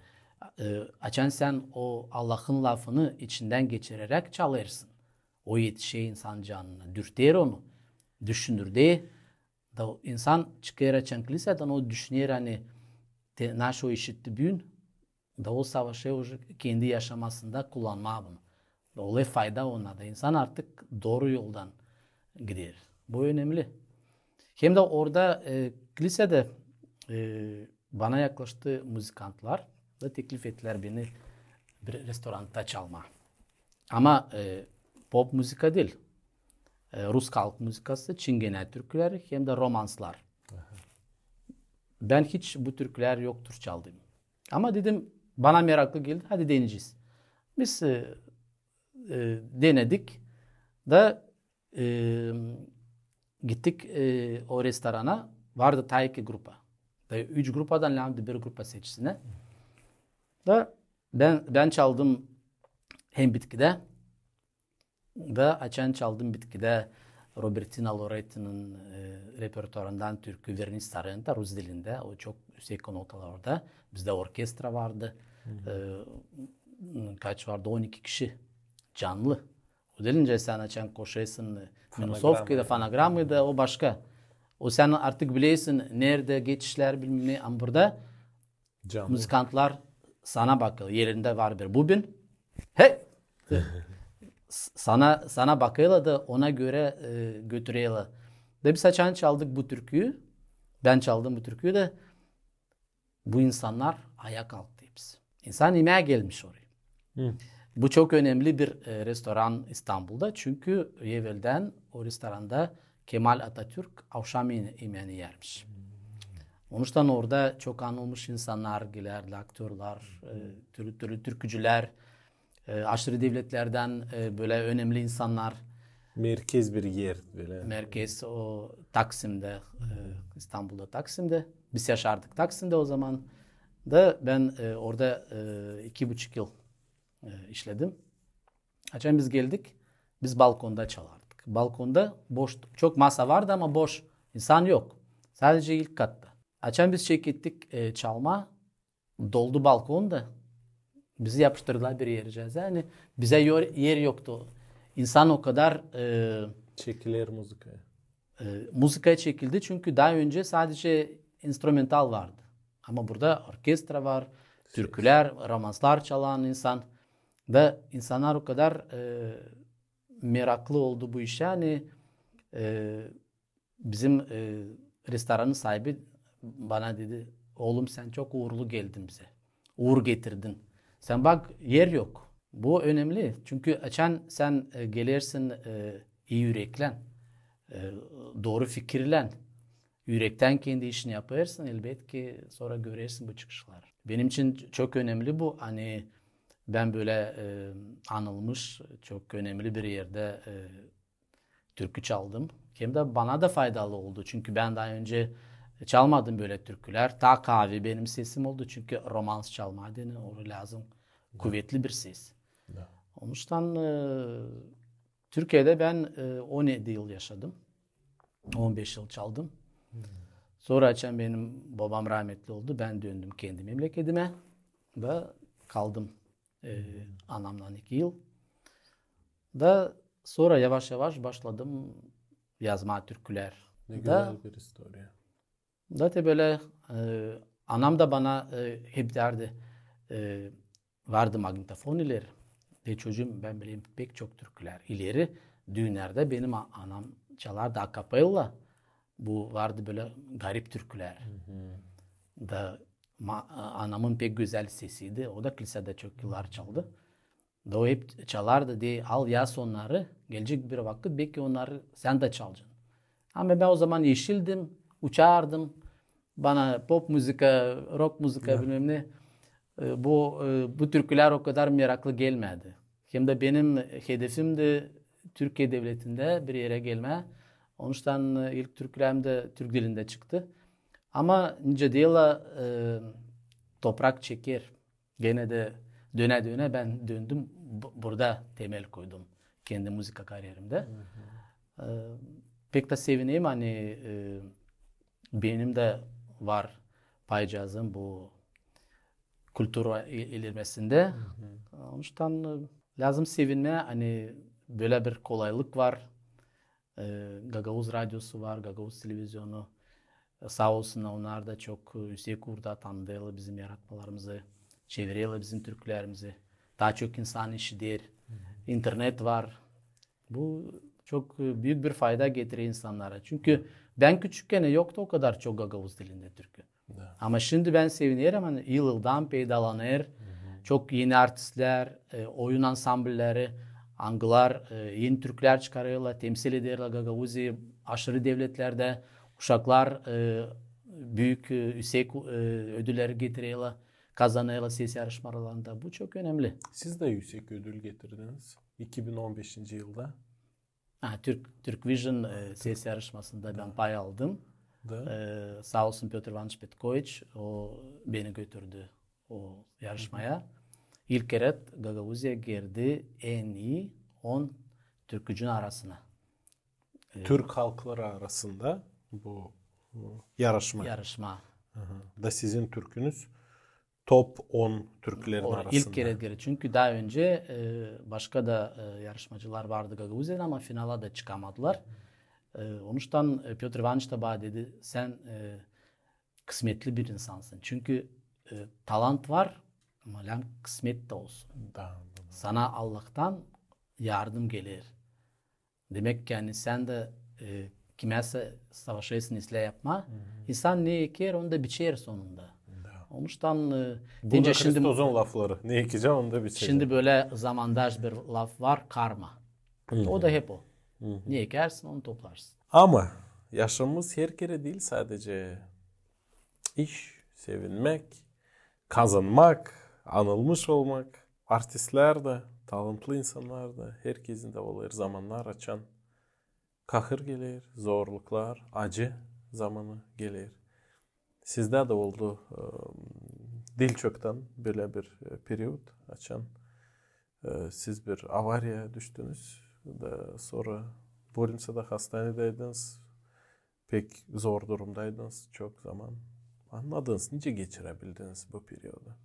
e, açan sän o Allahın lafını içindän geçireräk çalêrsın, o etişer insan canına, dürter onu, düşündürer. Da insan çıkêr açan kliseden, o düşüner, ani te, naşo işitti büün, da o savaşêr uje kendi yaşamasında kullanmaa bunu. Da olêr fayda ona da. İnsan artık dooru yoldan gider. Bu önemli. Hem dä orada, e, klisede, e, bana yaklaştı muzıkantlar da teklif ettilär beni bir restoranda çalmaa. Ama, e, pop muzıka diil. E, rus halk muzıkası, çingenä türküleri hem dä romanslar. Bän hiç bu türküleri yoktur çaldım. Ama dedim, bana meraklı geldi, hadi deneyecez. Biz, e, e, denedik da, e, gittik, e, o restorana, vardı taa iki grupa. Da üç grupadan lääzımdı bir grupa seçsin. Da bän, bän çaldım hem bitkidä, da açan çaldım bitkidä Robertina Lorettinin, e, repertuarından türkü Вернись, Соренто, rus dilindä. O çok üüsek notalarda. Bizdä orkestra vardı. E, kaç vardı? On iki kişi canlı. O diil nicä sän açan koşêrsın minusovkayı da, fonogrammayı da, o başka. O sän artık bilersin neredä geçişlär, bilmäm ne, ama burada muzıkantlar sana bakêr, elindä var bir bubin. Hey! Sana, sana bakêrlar da ona görä götürerlär. Da biz açan çaldık bu türküyü, bän çaldım bu türküyü dä, bu insannar ayaa kalktı hepsi. İnsan imää gelmiş oraya. Bu çok önemli bir restoran İstanbulda, çünkü eveldän o restoranda Kemal Atatürk avşam imeeni ermiş. Onuştan orada çok anılmış insannar gelärdilär, aktörlar, türlü türlü türkücülär, aşırı devletlerdän bölä önemli insannar. Merkez bir er bölä. Merkez o Taksimdä, İstanbulda Taksimdä. Biz yaşardık Taksimdä o zaman. Da bän orada iki buçuk yıl işledim. Açan biz geldik, biz balkonda çalardık. Balkonda boş, çok masa vardı, ama boş. İnsan yok. Sadece ilk katta. Açan biz çekettik çalmaa, doldu balkon da. Bizi yapıştırdılar bir ercääzä. Yani bizä yer yoktu. İnsan o kadar çekiler muzıkaya. Muzıkaya çekildi, çünkü taa öncä sadece instrumental vardı. Ama burada orkestra var, türkülär, romanslar çalan insan. Da insannar o kadar meraklı oldu bu işä, ani bizim restoranın saabi bana dedi: "Oolum, sän çok uurlu geldin bizä. Uur getirdin. Sän bak, er yok." Bu önemli. Çünkü açan sän gelersin ii üreklän, dooru fikirlän, ürektän kendi işini yapêrsın, elbetki sora görersin bu çıkışları. Benim için çok önemli bu, ani bän bölä anılmış, çok önemli bir erdä türkü çaldım. Hem dä bana da faydalı oldu. Çünkü bän taa öncä çalmadım bölä türkülär. Taa kaavi benim sesim oldu. Çünkü romans çalmaa deyni, orada lääzım kuvetli bir ses. Onuştan Türkiyedä bän on edi yıl yaşadım. On beş yıl çaldım. Sora açan benim bobam rahmetli oldu, bän döndüm kendi memleketimä. Da kaldım anamnan iki yıl. Da sora yavaş-yavaş başladım yazmaa türkülär. Ne gözäl bir istoriya. Da te bölä anam da bana hep därdi, vardı magnitofon ileri. Ve çocuum, bän bilerim pek çok türkülär. İleri düünnerdä benim anam çalardı akapella. Bu vardı bölä garip türkülär. Da anamın pek gözäl sesiydi. O da klisedä çok yıllar çaldı. Da o hep çalardı, deer: "Al, yaz onnarı, gelecek bir vakıt, beki onnarı sän dä çalacan." Ama bän o zaman eşildim, uçardım. Bana pop muzıka, rok muzıka, bilmäm ne. Bu, bu türkülär o kadar meraklı gelmädi. Hem dä benim hedefimdi Türkiye devletindä bir erä gelmää. Onuştan ilk türkülerim dä türk dilindä çıktı. Ama nicä deerlär, toprak çeker. Genä dä dönä-dönä bän döndüm, burada temel koydum kendi muzıka kariyerimdä. Pek dä sevinerim, ani benim dä var paycaazım bu kultura ilerlemesindä. Onuştan lääzım sevinmää, ani bölä bir kolaylık var. Gagauz radiosu var, Gagauz televizyonu. Saa olsunnar, onnar da çok üüsek uurda tanıdêrlar bizim yaratmalarımızı, çevireler bizim türkülerimizi. Taa çok insan işider. İnternet var. Bu çok büük bir fayda getirer insannara. Çünkü bän küçükkän yoktu o kadar çok gagauz dilindä türkü. Ama şindi bän sevinerim, ani yıl-yıldan peydalanêr. Çok eni artistlär, oyun ansamblleri, angılar eni türkülär çıkarêrlar, temsil ederlär Gagauziyayı aşırı devletlerdä. Uşaklar büük, üüsek ödülleri getirerlär, kazanêrlar ses yarışmalarında. Bu çok önemli. Siz dä üüsek ödül getirdiniz iki bin on beşinci yılda. Ha, Türk, Türk Vision ses yarışmasında bän pay aldım. Saa olsun Pötr İvanıç Petkoviç, o beni götürdü o yarışmaya. İlk kerä Gagauziya girdi en ii on türkücünün arasına. Türk halkları arasında bu yarışma. Yarışma. Da sizin türkünüz top on türklerin arasında. İlk kerä gerer. Çünkü taa öncä e, başka da e, yarışmacılar vardı Gagauziyadan, ama finala da çıkamadılar. E, onuştan e, Pötr İvanıç da bana dedi: sän e, kısmetli bir insansın. Çünkü e, talant var, ama lääzım kısmet dä olsun. Sana Allahtan yardım geler. Demäk ki, ani sän dä e, kimäsä savaşêrsın islää yapmaa. İnsan ne eker, onu da biçer sonunda. Onuştan e, Bu da Hristozun lafları. Ne ekecäm, onu da biçecäm. Şindi bölä zamandaj bir laf var, karma. O da hep o. Ne ekersin, onu toplarsın. Ama yaşamamız her kerä diil sadecä iş, sevinmäk, kazanmak, anılmış olmak. Artistlär dä, talantlı insannar da, herkezin dä olêr zamannar, açan kahır geler, zorluklar, acı zamanı geler. Sizdä dä oldu e, diil çoktan bölä bir e, period, açan e, siz bir avariya düştünüz da sora bolnicada, hastanedäydiniz, pek zor durumdaydınız çok zaman. Annadınız, nicä geçirä bildiniz bu periodu?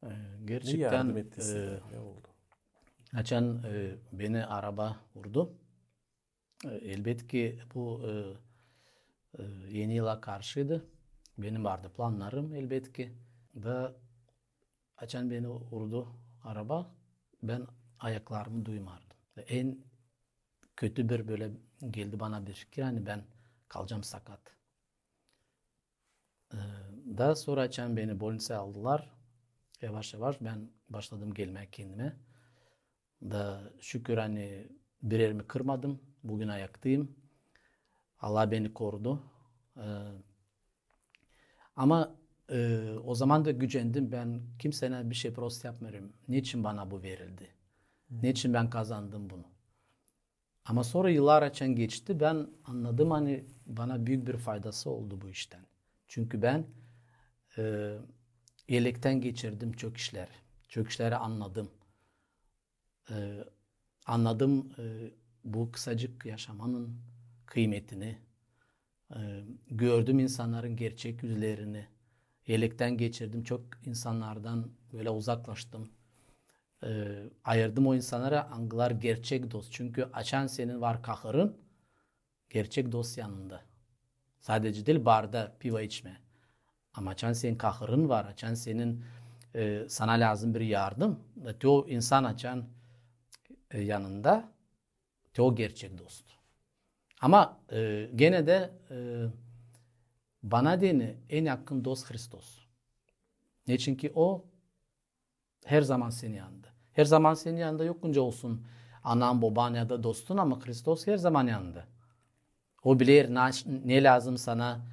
E, gerçektän, ne yardım etti sizä, e, ne oldu? Açan e, beni araba urdu. E, elbetki, bu e, e, Eni yıla karşıydı. Benim vardı plannarım, elbetki. Da açan beni urdu araba, bän ayaklarımı duymardım. En kötü bir bölä geldi bana bir fikir, ani bän kalacam sakat. E, da sora açan beni bolnicaya aldılar, yavaş-yavaş bän başladım gelmää kendimä. Da şükür, ani bir erimi kırmadım, büün ayaktayım. Allah beni korudu. E, ama e, o zaman da gücendim, bän kimseylän bir şey prost yapmêêrım. Neçin bana bu verildi? Neçin bän kazandım bunu? Ama sora yıllar açan geçti, bän annadım, ani bana büük bir faydası oldu bu iştän. Çünkü bän e, elektän geçirdim çok işleri. Çok işleri annadım. E, annadım e, bu kısacık yaşamanın kıymetini. E, gördüm insannarın gerçek üzlerini. Elektän geçirdim, çok insannardan bölä uzaklaştım. E, ayırdım o insannarı, angılar gerçek dost. Çünkü açan senin var kahırın, gerçek dost yanında. Sadecä diil barda pivo içmää. Ama açan senin kahırın var, açan senin e, sana lääzım bir yardım, da te o insan açan e, yanında, te o gerçek dost. Ama e, genä dä e, bana deyni en yakın dost Hristos. Neçin ki o her zaman senin yanında. Her zaman senin yanında yok nicä olsun anan, boban ya da dostun, ama Hristos her zaman yanında. O biler ne, ne lääzım sana.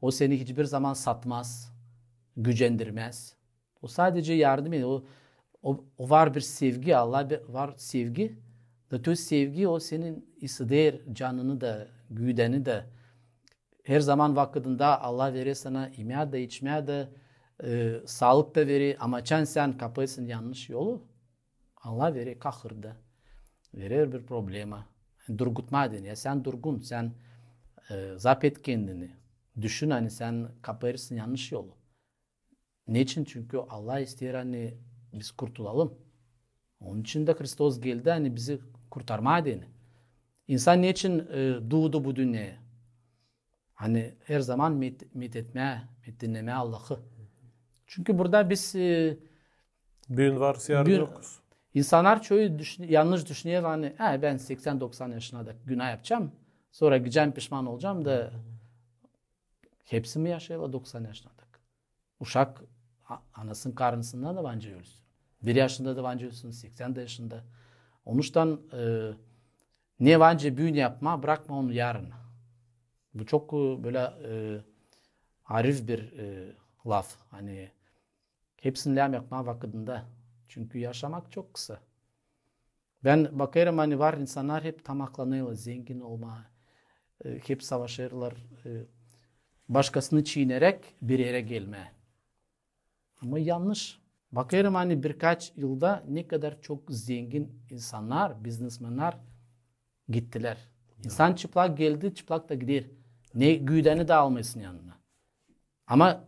O seni hiçbir zaman satmaz, gücendirmäz. O sadecä yardım eder. O, o, o var bir sevgi, Allah bir, var sevgi. Da te o sevgi, o senin iseder canını da, güdeni dä. Her zaman vakıdında Allah verer sana imää dä, içmää dä, e, saalık da verer, ama açan sän kapêrsın yannış yolu, Allah verer kahır da, verer bir problema. Durgutmaa deyni. Ya sän durgun, sän e, zap et kendini. Düşün, ani sän kapêrsın yannış yolu. Neçin? Çünkü Allah isteer, ani biz kurtulalım. Onun için dä Hristos geldi, ani bizi kurtarmaa deyni. İnsan neçin e, duudu bu dünneyä? Ani her zaman met, met etmää, met dinlemää Allahı. Çünkü burada biz e, büün varız, yarın yokuz. İnsannar çoyu düşün, yannış düşüner, ani e, bän seksän doksan yaşına da günah yapacam, sora gidecäm, pişman olacam da. Hepsi mi yaşêêrlar doksan yaşına dek? Uşak a, anasının karnısında da var nicä ölsün. Bir yaşında da var nicä ölsün, seksän dä yaşında. Onuştan e, ne var nicä büün yapmaa, brakma onu yarına. Bu çok e, bölä e, arif bir e, laf. Ani hepsini lääzım yapmaa vakıdında. Çünkü yaşamak çok kısa. Bän bakêrım, ani var insannar hep tamaklanêrlar zengin olmaa, e, hep savaşêrlar e, başkasını çiineräk bir erä gelmää. Ama yannış. Bakêrım, ani birkaç yılda ne kadar çok zengin insannar, biznesmennar gittilär. İnsan çıplak geldi, çıplak da gider. Ne güdeni dä almêêrsın yanına. Ama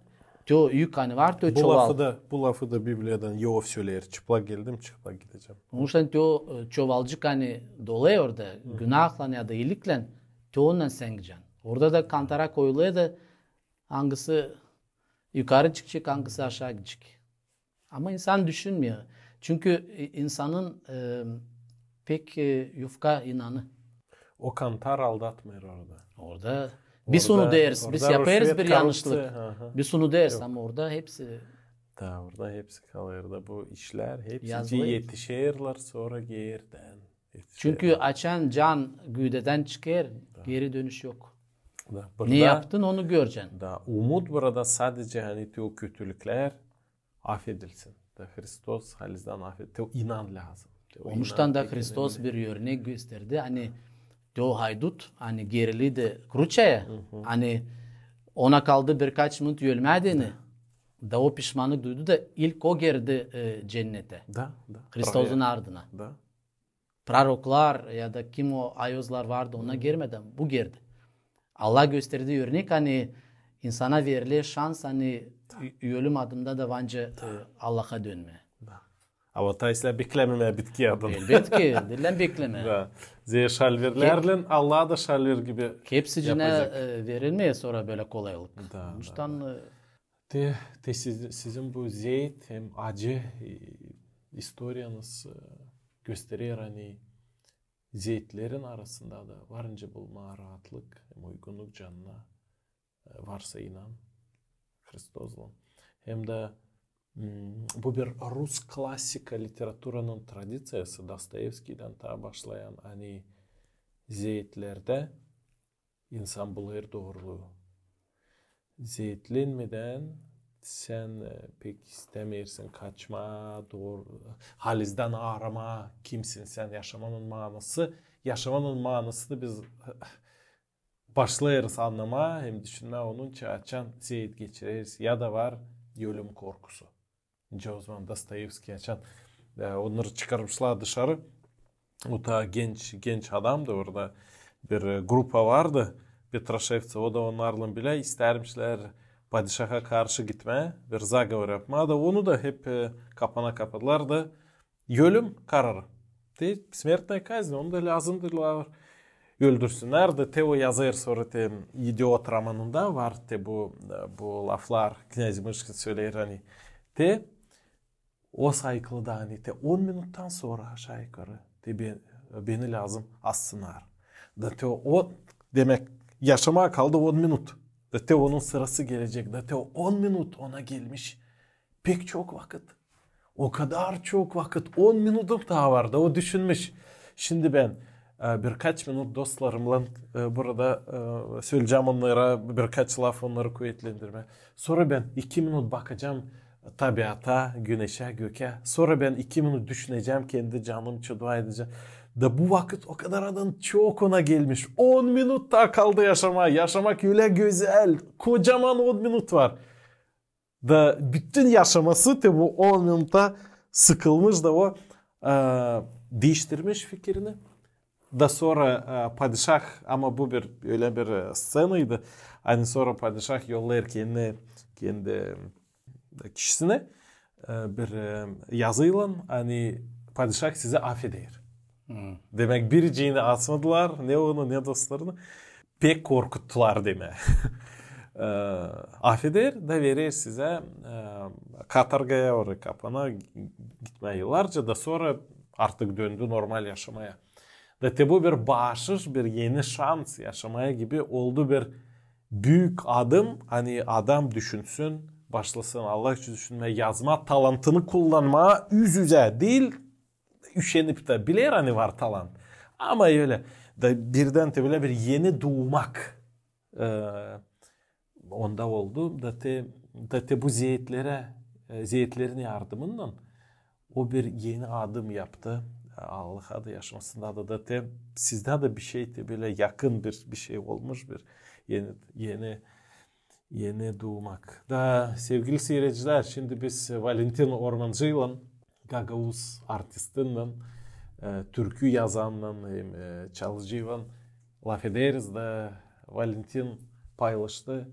Te o yük, ani var te o Bu çoval. lafı da, bu lafı da Bibliyadan Yov söleer: çıplak geldim, çıplak gidecäm. Onun için te o e, çovalcık, ani dolêêr orada, günahlan ya da iliklän, te onunnan sän gidecän. Orada da kantara koyulêr da, angısı yukarı çıkacek, angısı aşaa gidecek. Ama insan düşünmeer. Çünkü e, insanın e, pek e, yufka inanı. O kantar aldatmêêr orada. Orada biz onu deriz, biz yapêrız bir yanlışlık. Biz onu deriz, ama orada hepsi... Da, orada hepsi kalêr da, bu işlär hepsi etişerlär sora geerdän. Çünkü açan can güdedän çıkêr, geeri dönüş yok. Ne yaptın, onu görecän. Da, umut burada sadece, ani te o kötülüklär afedilsin. Da Hristos halizdän afet, te o inan lääzım. Onuştan da Hristos bir örnek gösterdi. Ani te o haydut, ani gerildi kruçaya, ani ona kaldı birkaç minut ölmää deyni, da o pişmannık duydu da ilk o geerdi e, cennetä. Da, da. Hristosun ardına. Da. Proroklar ya da kim o ayozlar vardı, ona geermedän bu geerdi. Allah gösterdi örnek, ani insana veriler şans, ani ölüm adında da var nicä e, Allaha dönmää. Da. Ama taa islää beklememää bitki adın. Elbetki, diil beklemää. Da. Zerä şalverlärlän Allaha da şalver gibi. Hepsicinä e, verilmeer sora bölä kolaylık. Da, da. Onuştan e, Te, te siz, sizin bu zeet hem acı e, istoriyanız e, gösterer, ani zeetlerin arasında da var nicä bulmaa raatlık hem uygunnuk canına, e, varsa inan Hristoslan. Hem dä m, bu bir rus klasika literaturanın tradiţiyası, Dostoevskiydän taa başlayan, ani zeetlerdä insan bulêr dooruluu. Zeetlenmedän sän e, pek istämeersin kaçmaa, dooru, halizdän aaramaa, kimsin sän, yaşamanın maanası. Yaşamanın maanasını biz e, başlêêrız annamaa hem düşünmää onunca, açan zeet geçireriz ya da var ölüm korkusu. Nicä ozaman Dostoevskiy açan e, onnarı çıkarmışlar dışarı. O taa genç, genç adamdı, orada bir e, grupa vardı, Petraşevţi, o da onnarlan bilä istärmişlär padişaha karşı gitmää, bir zagovor yapmaa da, onu da hep e, kapana kapadılar da ölüm kararı. Te smertnaya kazni, onu da lääzımdı öldürsünnär da, te o yazêr sora te idiot romanında var te bu, bu laflar, Knâz Mışkin söleer, ani te o sayıklıda, ani te on minuttan sora aşaa-yukarı te be-, beni lääzım assınnar. Da te o, demäk, yaşamaa kaldı on minut. Da te onun sırası gelecek. Da te o on minut ona gelmiş. Pek çok vakıt. O kadar çok vakıt, on minutum taa var da, o düşünmüş. Şindi bän e, birkaç minut dostlarımlan e, burada e, söleyecäm onnara birkaç laf, onnarı kuvetlendirmää. Sora bän iki minut bakacam tabiata, güneşä, gökä. Sora bän iki minut düşünecäm, kendi canım için dua edecäm. Da bu vakıt o kadar adan çok ona gelmiş. On minut taa kaldı yaşamaa. Yaşamak ölä gözäl. Kocaman on minut var. Da bütün yaşaması te bu on minuta sıkılmış da o e, diiştirmiş fikirini. Da sora e, padişah, ama bu bir ölä bir e, sţenaydı. Ani sora padişah yollêêr kendi, kendi e, kişisini e, bir e, yazıylan, ani padişah sizi afeder. Demäk, biricini asmadılar, ne onu, ne dostlarını. Pek korkuttular demää. E, afeder da verer sizä e, katorgaya, oraya kapana gitmää yıllarca, da sora artık döndü normal yaşamaya. Da te bu bir baaşış, bir eni şans yaşamaya gibi oldu, bir büük adım, ani adam düşünsün, başlasın Allah için düşünmää, yazma talantını kullanmaa üz-üzä diil, üşenip tä biler, ani var talant. Ama ölä da birdän te bölä bir eni duumak e, onda oldu. Da te, da te bu zeetlerä, e, zeetlerin yardımınnan o bir eni adım yaptı. Allaha da, yaşamasında da, da te sizdä dä bir şey, te bölä yakın bir, bir şey olmuş, bir eni, eni eni duumak. Da, sevgili siiredicilär, şindi biz Valentin Ormancıylan, gagauz artistinnän, e, türkü yazannan hem e, çalıcıylan lafederiz da, Valentin paylaştı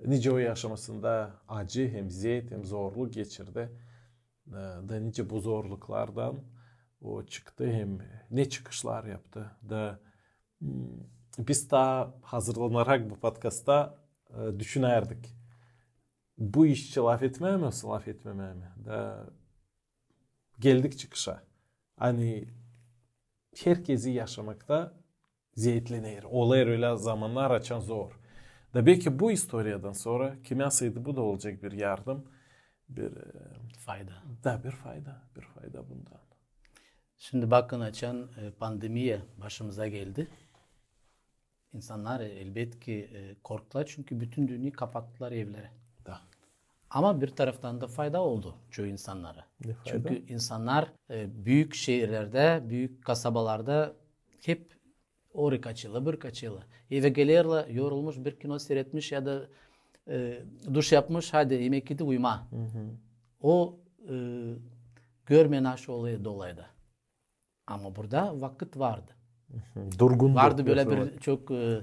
nicä o yaşamasında acı hem zeet hem zorluk geçirdi. E, da nicä bu zorluklardan o çıktı hem ne çıkışlar yaptı. Da, m, biz taa hazırlanarak bu podkasta, e, düşünärdik, bu iş için lafetmää mi, yoksa lafetmemää mi? Da geldik çıkışa, ani herkezi yaşamakta zeetlener. Olêr ölä zamannar, açan zor. Da beki bu istoriyadan sora kimä sıydı bu da olacek bir yardım, bir, e, fayda. Da bir fayda, bir fayda bundan. Şindi bakın, açan, e, pandemiya başımıza geldi. İnsannar, e, elbetki, e, korktular, çünkü bütün dünnä kapattılar evleri. Da. Ama bir taraftan da fayda oldu çoyu insannara. Ne fayda? Çünkü insannar, e, büük şehirlerdä, büük kasabalarda hep orayı kaçêrlar, burayı kaçêrlar. Evä gelerlär, yorulmuş, bir kino siiretmiş ya da, e, duş yapmış, hadi imekliydi uyumaa. O, e, görmeer, ne iş olêr dolayda. Ama burada vakıt vardı. Durgunluk. Vardı bölä bir çok, e,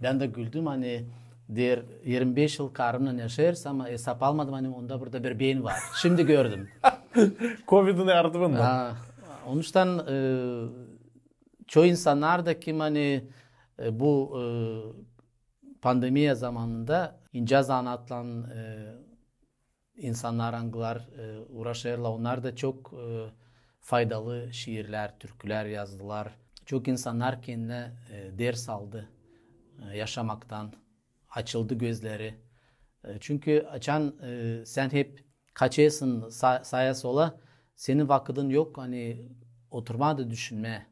bän dä güldüm, ani deer, irmi beş yıl karımnan yaşêêrız, ama esap almadım, ani onda burada bir beyin var. Şindi gördüm. Covidin yardımınnan. Aa, onuştan, e, çoyu insannar da kim, ani, e, bu, e, pandemiya zamanında incä zanaatlan, e, insannar, angılar, e, uuraşêrlar, onnar da çok, e, faydalı şiirlär, türkülär yazdılar. Çok insannar kendinä, e, ders aldı, e, yaşamaktan, açıldı gözleri. E, çünkü açan, e, sän hep kaçêrsın sa-, saa-sola, senin vakıdın yok, ani oturmaa da düşünmää.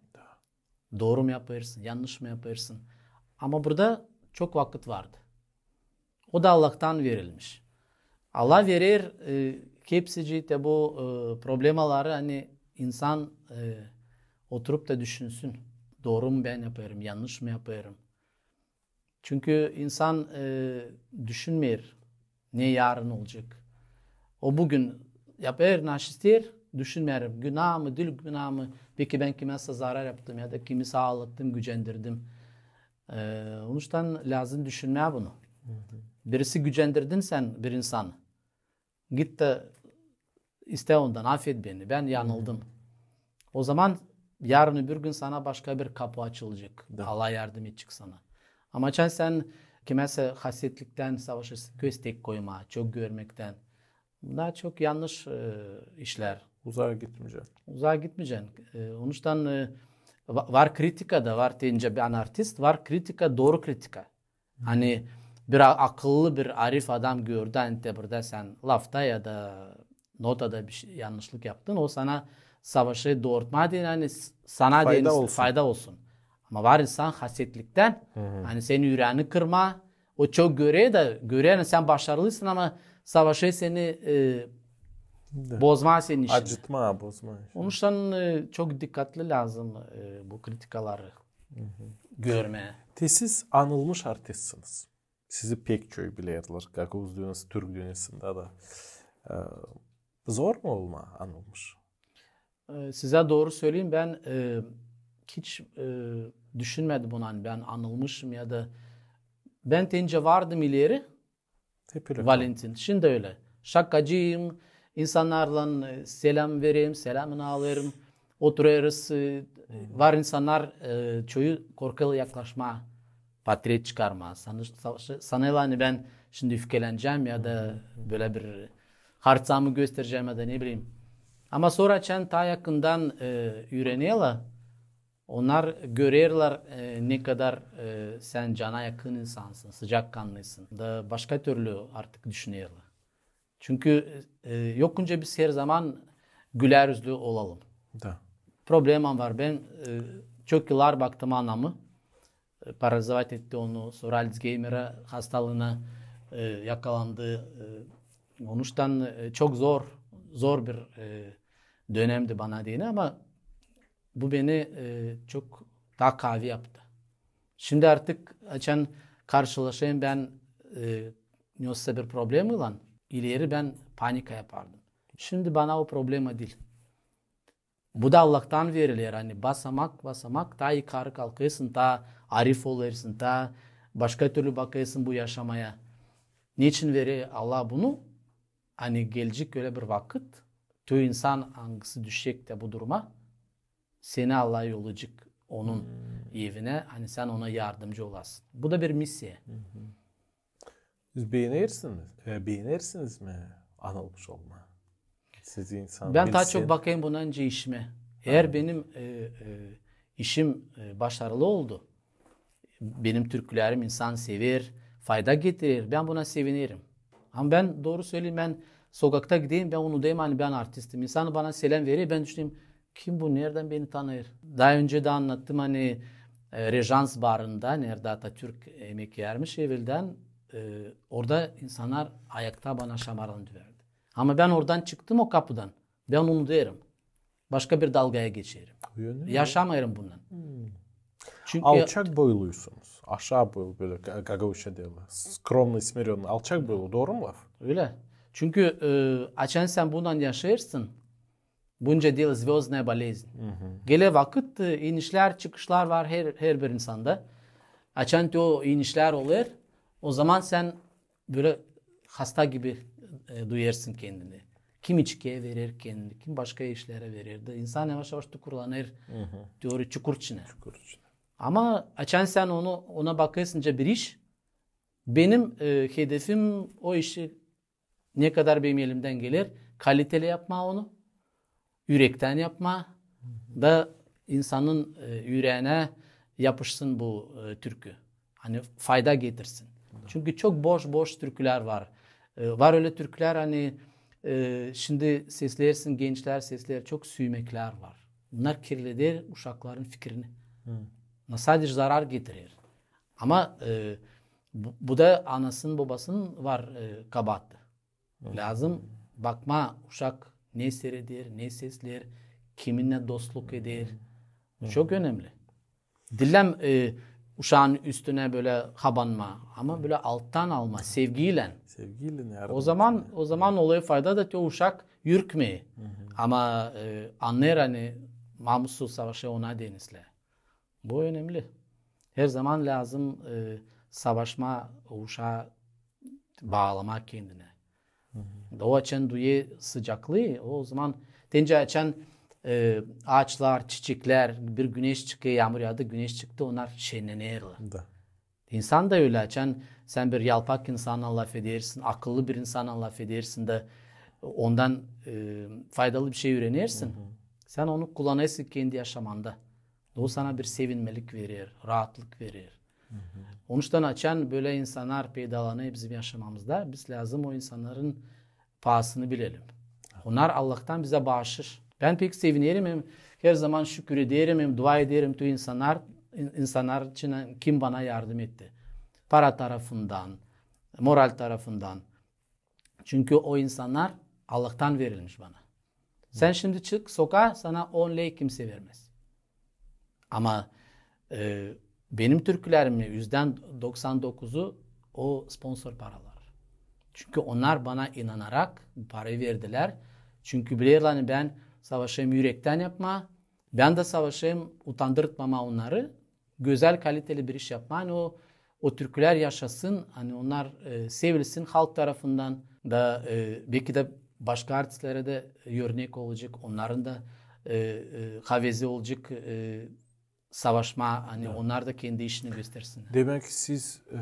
Dooru mu yapêrsın, yannış mı yapêrsın? Ama burada çok vakıt vardı. O da Allahtan verilmiş. Allah verer, e, hepsicii te bu, e, problemaları, ani insan, e, oturup da düşünsün. Dooru mu bän yapêrım, yannış mı yapêrım? Çünkü insan, e, düşünmeer, ne yarın olacek. O büün yapêr, ne iş isteer, düşünmeer, günaa mı, diil günaa mı, beki bän kimäsä zarar yaptım ya da kimi saattım, gücendirdim. E, onuştan lääzım düşünmää bunu. Birisi gücendirdin sän bir insan, git da iste ondan, afet beni, bän yanıldım. O zaman yarın öbür gün sana başka bir kapu açılacek. Da. Allah yardım edecek sana. Ama açan sän kimäsä hasetliktän savaşêrsın, köstek koymaa, çok görmektän. Bunnar çok yannış, e, işlär. Uzaa gitmeyecän. Uzaa gitmeyecän. E, onuştan, e, va-, var kritika da, var deynincä bän artist, var kritika, dooru kritika. Ani bir a-, akıllı, bir arif adam gördü, ani te burada sän lafta ya da notada bir şey, yannışlık yaptın, o sana savaşı doorutmaa deyni, ani s-, sana fayda deyni olsun. Fayda olsun. Ama var insan hasetliktän, ani senin üreeni kırmaa, o çok görer da, görer, ani sän başarılısın, ama savaşı seni, e, bozmaa senin işini. Acıtmaa, bozmaa işini. Onuştan, e, çok dikkatlı lääzım, e, bu kritikaları görmää. Te siz anılmış artistsiniz. Sizi pek çoyu bilerlär, gagauz dünnesi, türk dünnesindä da. E, zor mu olmaa anılmış? E, sizä dooru söleyim, bän, e, hiç, e, düşünmedim ona, ani bän anılmışım ya da bän deynincä vardım ileri, Valentin. Şindi ölä. Şakacıyım, insannarlan, e, seläm vererim, selämini alêrım. Oturêrız, e, var insannar, e, çoyu korkêrlar yaklaşmaa, portret çıkarmaa. Sanêrlar, ani bän şindi üfkelenecäm ya da bölä bir harcaamı gösterecäm ya da ne bileyim. Ama sora açan taa yakından, e, üürenerlär, onnar görerlär, e, ne kadar, e, sän cana yakın insansın, sıcakkanlıysın. Da başka türlü artık düşünerlär. Çünkü, e, yokunca biz herzaman gülär üzlü olalım. Da. Problemam var. Bän, e, çok yıllar baktım anamı. E, paralizować etti onu, sora Alceymerä hastalıına, e, yakalandı. E, onuştan, e, çok zor, zor bir, e, dönemdi bana deyni, ama bu beni, e, çok taa kaavi yaptı. Şindi artık açan karşılaşêrım bän, e, nesosa bir problemaylan, ileri bän panika yapardım. Şindi bana o problema diil. Bu da Allahtan veriler, ani basamak, basamak, taa yukarı kalkêrsın, taa arif olêrsın, taa başka türlü bakêrsın bu yaşamaya. Neçin verer Allah bunu? Ani gelecek ölä bir vakıt, tü insan, angısı düşecek dä bu duruma, seni Allah yollayacek onun evinä, ani sän ona yardımcı olasın. Bu da bir misiya. Siz beenersiniz, e, beenersiniz mi anılmış olma? Sizi insan Bän taa bilsin. Çok bakêrım bundan nicä işimä. Eer benim e, e, işim e, başarılı oldu, benim türkülerim insan sever, fayda getirer, bän buna sevinerim. Ama bän, dooru söleyim, bän sokakta gideyim, bän unudêrım, ani bän artistim. İnsan bana selam verer, bän düşünerim, kim bu, neredän beni tanıyêr? Taa öncä dä annattım, ani e, Rejans barında, neredä Atatürk emek ermiş eveldän, e, orada insannar ayakta bana şamarlan düverdi. Ama bän oradan çıktım, o kapıdan, bän unudêrım. Başka bir dalgaya geçerim. Yaşamêêrım bundan. Çünkü Alçak boylusunuz. Aşaa boylu, bölä ga- gagauzça deerlär. Скромный, смирённый. Alçak boylu, dooru mu laf? Ölä. Çünkü e, açan sän bundan yaşêêrsın, bunca diil звёздная болезнь. Geler vakıt, e, inişlär, çıkışlar var her, her bir insanda. Açan te o inişlär olêr, o zaman sän bölä hasta gibi e, duyêrsın kendini. Kim içkiyä verer kendini, kim başka işlerä verer. Da insan yavaş-yavaş tukurlanêr te o çukur içinä. Ama açan sän onu, ona bakêrsın nicä bir iş, benim e, hedefim o işi ne kadar benim elimdän geler, kaliteli yapmaa onu, ürektän yapmaa, da insanın e, üreene yapışsın bu e, türkü. Ani fayda getirsin. Çünkü çok boş-boş türkülär var. E, var ölä türkülär, ani e, şindi sesleersin, gençlär sesleer, çok süümeklär var. Bunnar kirleder uşakların fikirini. Bunnar sadece zarar getirer. Ama e, bu, bu da anasının, bobasının var e, kabaatı. Lääzım bakmaa, uşak ne siireder, ne sesleer, kiminnän dostluk eder. Bu çok önemli. Diil e, uşaan üstünä bölä habanmaa, ama bölä alttan almaa, sevgiylän. Sevgiylän. O zaman, o zaman olêr fayda da te o uşak ürkmeer. Ama e, annêêr, ani mamusu savaşêr ona denislää. Bu önemli. Her zaman lääzım e, savaşmaa, o uşaa baamaa kendinä. Da o açan duyêr sıcaklıı, o zaman te nicä açan e, aaçlar, çiçeklär, bir güneş çıkêr, yaamur yaadı, güneş çıktı, onnar şennenerlär. İnsan da ölä, açan sän bir yalpak insannan lafedersin, akıllı bir insannan lafedersin da ondan e, faydalı bir şey üürenersin, sän onu kullanêrsın kendi yaşamanda. O sana bir sevinmelik verer, raatlık verer. Onuştan açan bölä insannar peydalanêr bizim yaşamamızda, biz lääzım o insannarın paasını bilelim. Onnar Allahtan bizä baaşış. Bän pek sevinerim hem her zaman şükür ederim hem dua ederim tü insannar, in- insannar için, kim bana yardım etti. Para tarafından, moral tarafından. Çünkü o insannar Allahtan verilmiş bana. Sän şindi çık sokaa, sana on ley kimsey vermäz. Ama e, benim türkülerimi üzdän doksan dokuzu o sponsor paralar. Çünkü onnar bana inanarak parayı verdilär. Çünkü bilerlär, ani bän savaşêrım ürektän yapmaa, bän dä savaşêrım utandırtmamaa onnarı. Gözäl, kaliteli bir iş yapmaa, ani o, o türkülär yaşasın, ani onnar e, sevilsin halk tarafından da e, beki dä başka artistlerä dä örnek olacek, onnarın da e, e, havezi olacek e, savaşmaa, ani onnar da kendi işini göstersin. Demäk, siz e,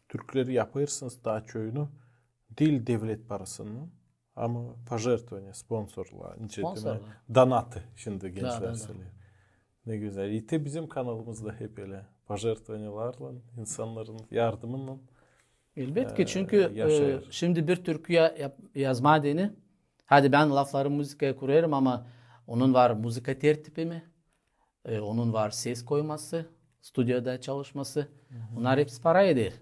türküleri yapêrsınız taa çoyunu diil devlet parasınnan, ama пожертвования, sponsorlar, nicä demäk, donatı şindi gençlär söleer. Ne gözäl. İştä bizim kanalımız da hep ölä пожертвованияларlan, insannarın yardımınnan. Elbetki, çünkü e, şindi bir türkü ya- yap- yazmaa deyni, hadi bän lafları muzıkaya kurêrım, ama onun var muzıka tertibi mi, e, onun var ses koyması, studiyada çalışması. Onnar hepsi para eder.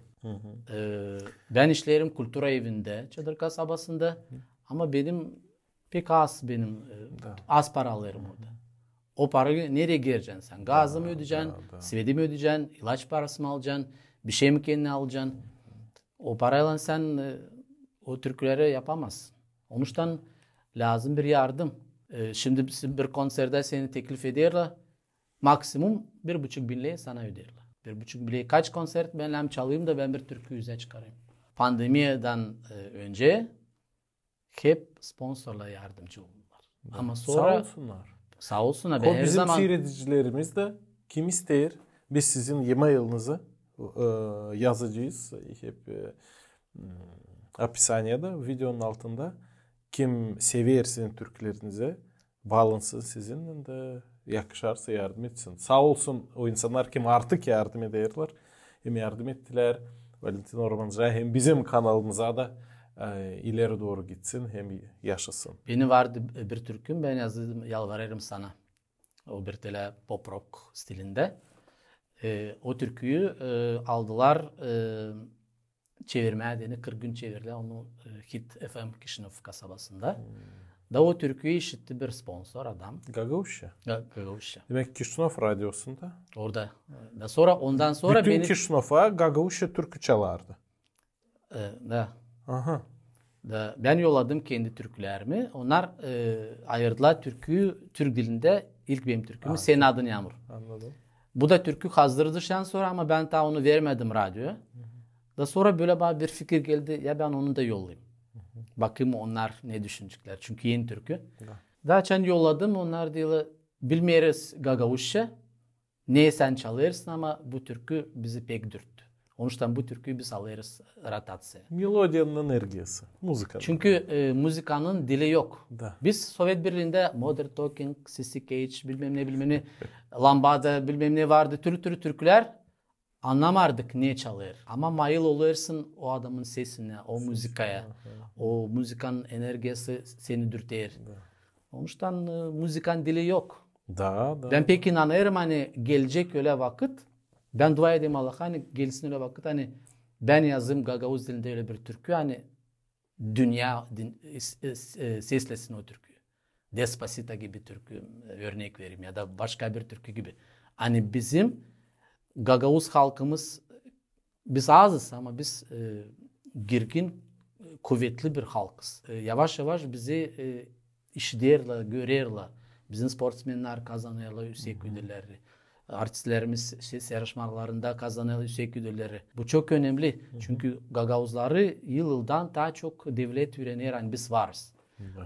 E, bän işleerim kultura evindä, Çadır kasabasında, ama benim pek az benim, e, az para alêrım orada. O parayı nereyi gerecän sän? Gazımı ödecän, svetimi ödecän, ilaç parasımı alacän, bir şey mi kendinä alacän? O paraylan sän e, o türküleri yapamazsın. Onuştan lääzım bir yardım. E, şindi bir konserdä seni teklif ederlär, maksimum bir buçuk bin ley sana öderlär. Bir buçuk bin ley kaç konsert bän lääzım çalayım da bän bir türkü üzä çıkarayım. pandemiyadan e, önce hep sponsorlar yardımcı oldular. Ama sonra sağ olsunlar. Sağ olsunlar. Ben her zaman sizin seyredicilerimiz de kim isteer, biz sizin e-mailınızı e, yazacağız hep e, m, opisaniyada, videonun altında. Kim sever sizin türkülerinizi, baansın sizin de yakışarsa yardım etsin. Sağ olsun o insannar kim artık yardım ederlär. Hem yardım ettilär Valentin Ormancıya hem bizim kanalımıza da e, ileri dooru gitsin hem yaşasın. Benim vardı bir türküm, ben yazdım Yalvarêrım sana. O bir telä pop-rock stilindä. E, o türküyü e, aldılar e, çevirmää deyni, kırk gün çevirdilär onu e, Hit F M Kişinöv kasabasında. Da o türküyü işitti bir sponsor adam. Gagauzça. Ga- Gagauzça. Demek Kişinöv radiosunda. Orada. Da sonra, ondan sonra bütün beni Kişinöva gagauzça türkü çalardı. E, da. Aha. Da ben yolladım kendi türkülerimi. Onnar e, ayırdılar türküyü türk dilindä. İlk benim türkümü Senin adın Yağmur. Anladım. Bu da türkü hazırdı şan sonra, ama ben taa onu vermedim radioya. Da sonra bölä bana bir fikir geldi, ya ben onu da yollayım. Bakayım onnar ne düşüneceklär. Çünkü eni türkü. Da açan yolladım, onnar deerlär, bilmeeriz gagauzça, ne sän çalêrsın, ama bu türkü bizi pek dürttü. Onuştan bu türküyü biz alêrız rotaţiyaya. Melodiyanın energiyası, muzıkanın. Çünkü e, muzıkanın dili yok. Da. Biz Sovet Birliindä Modern Talking, C C Cage, bilmäm ne, bilmäm ne, Lambada, bilmäm ne vardı, türlü-türlü türkülär. Annamardık ne çalêr. Ama mayıl olêrsın o adamın sesinä, o muzıkaya. O muzıkanın energiyası seni dürter. Da. Onuştan e, muzıkanın dili yok. Da, da. Ben pek inanêrım, ani gelecek ölä vakıt, ben dua edeyim Allaha, ani gelsin ölä vakıt, ani ben yazayım gagauz dilindä ölä bir türkü, ani dünnä din- e, e, seslesin o türküyü. Despasito gibi türkü, e, örnek vereyim, ya da başka bir türkü gibi. Ani bizim gagauz halkımız, biz azız, ama biz e, girgin, e, kuvetli bir halkız. E, yavaş-yavaş bizi e, işiderlär, görerlär. Bizim sportsmennär kazanêrlar üüsek ödelleri. Artistlerimiz şey, yarışmalarında kazanêrlar üüsek ödelleri. Bu çok önemli. Çünkü gagauzları yıl-yıldan taa çok devlet üürener, ani biz varız.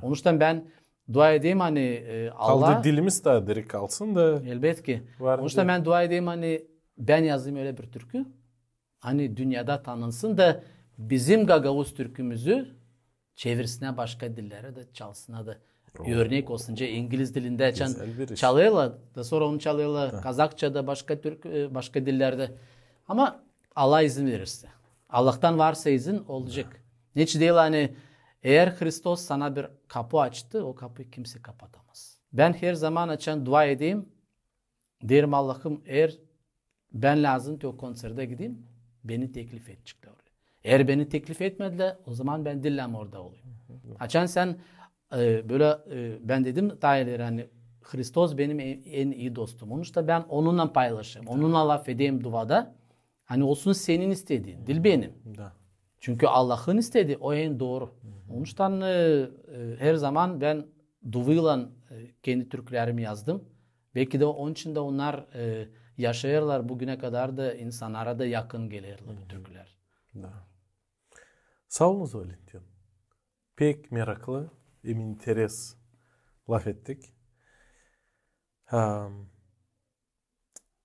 Onuştan ben dua edeyim, ani e, Allah... Kaldı dilimiz taa diri kalsın da. Elbetki. Onuştan ben dua edeyim, ani ben yazayım ölä bir türkü, ani dünnedä tanınsın da bizim gagauz türkümüzü çevirsinä başka dillerä da çalsınnar da örnek olsun. İngiliz dilindä açan çalêrlar, da sonra onu çalêrlar kazakçada, başka türk, e, başka dillerdä. Ama Allah izin verirse. Allahtan varsa izin, olacek. Neçin deyni, ani eer Hristos sana bir kapu açtı, o kapuyu kimsey kapatamaz. Ben her zaman açan dua edeyim, deerim, Allahım, eer bän lääzım te o konserdä gideyim, beni teklif edeceklär oraya. Eer beni teklif etmedilär, o zaman bän diil lääzım orada olayım. Açan sän e, bölä e, bän dedim taa ileri, ani Hristos benim en, en ii dostum. Onuştan bän onunnan paylaşêrım, onunnan lafedeyim duada. Ani olsun senin istediin, diil benim. Çünkü Allahın istedii, o en dooru. Onuştan e, e, her zaman bän duyuylan e, kendi türkülerimi yazdım. Belki dä onun için dä onnar e, yaşêêrlar bugünä kadar da, insannara da yakın gelerlär bu türkülär. Da. Saa olunuz, Valentin. Pek meraklı hem interes lafettik. Am,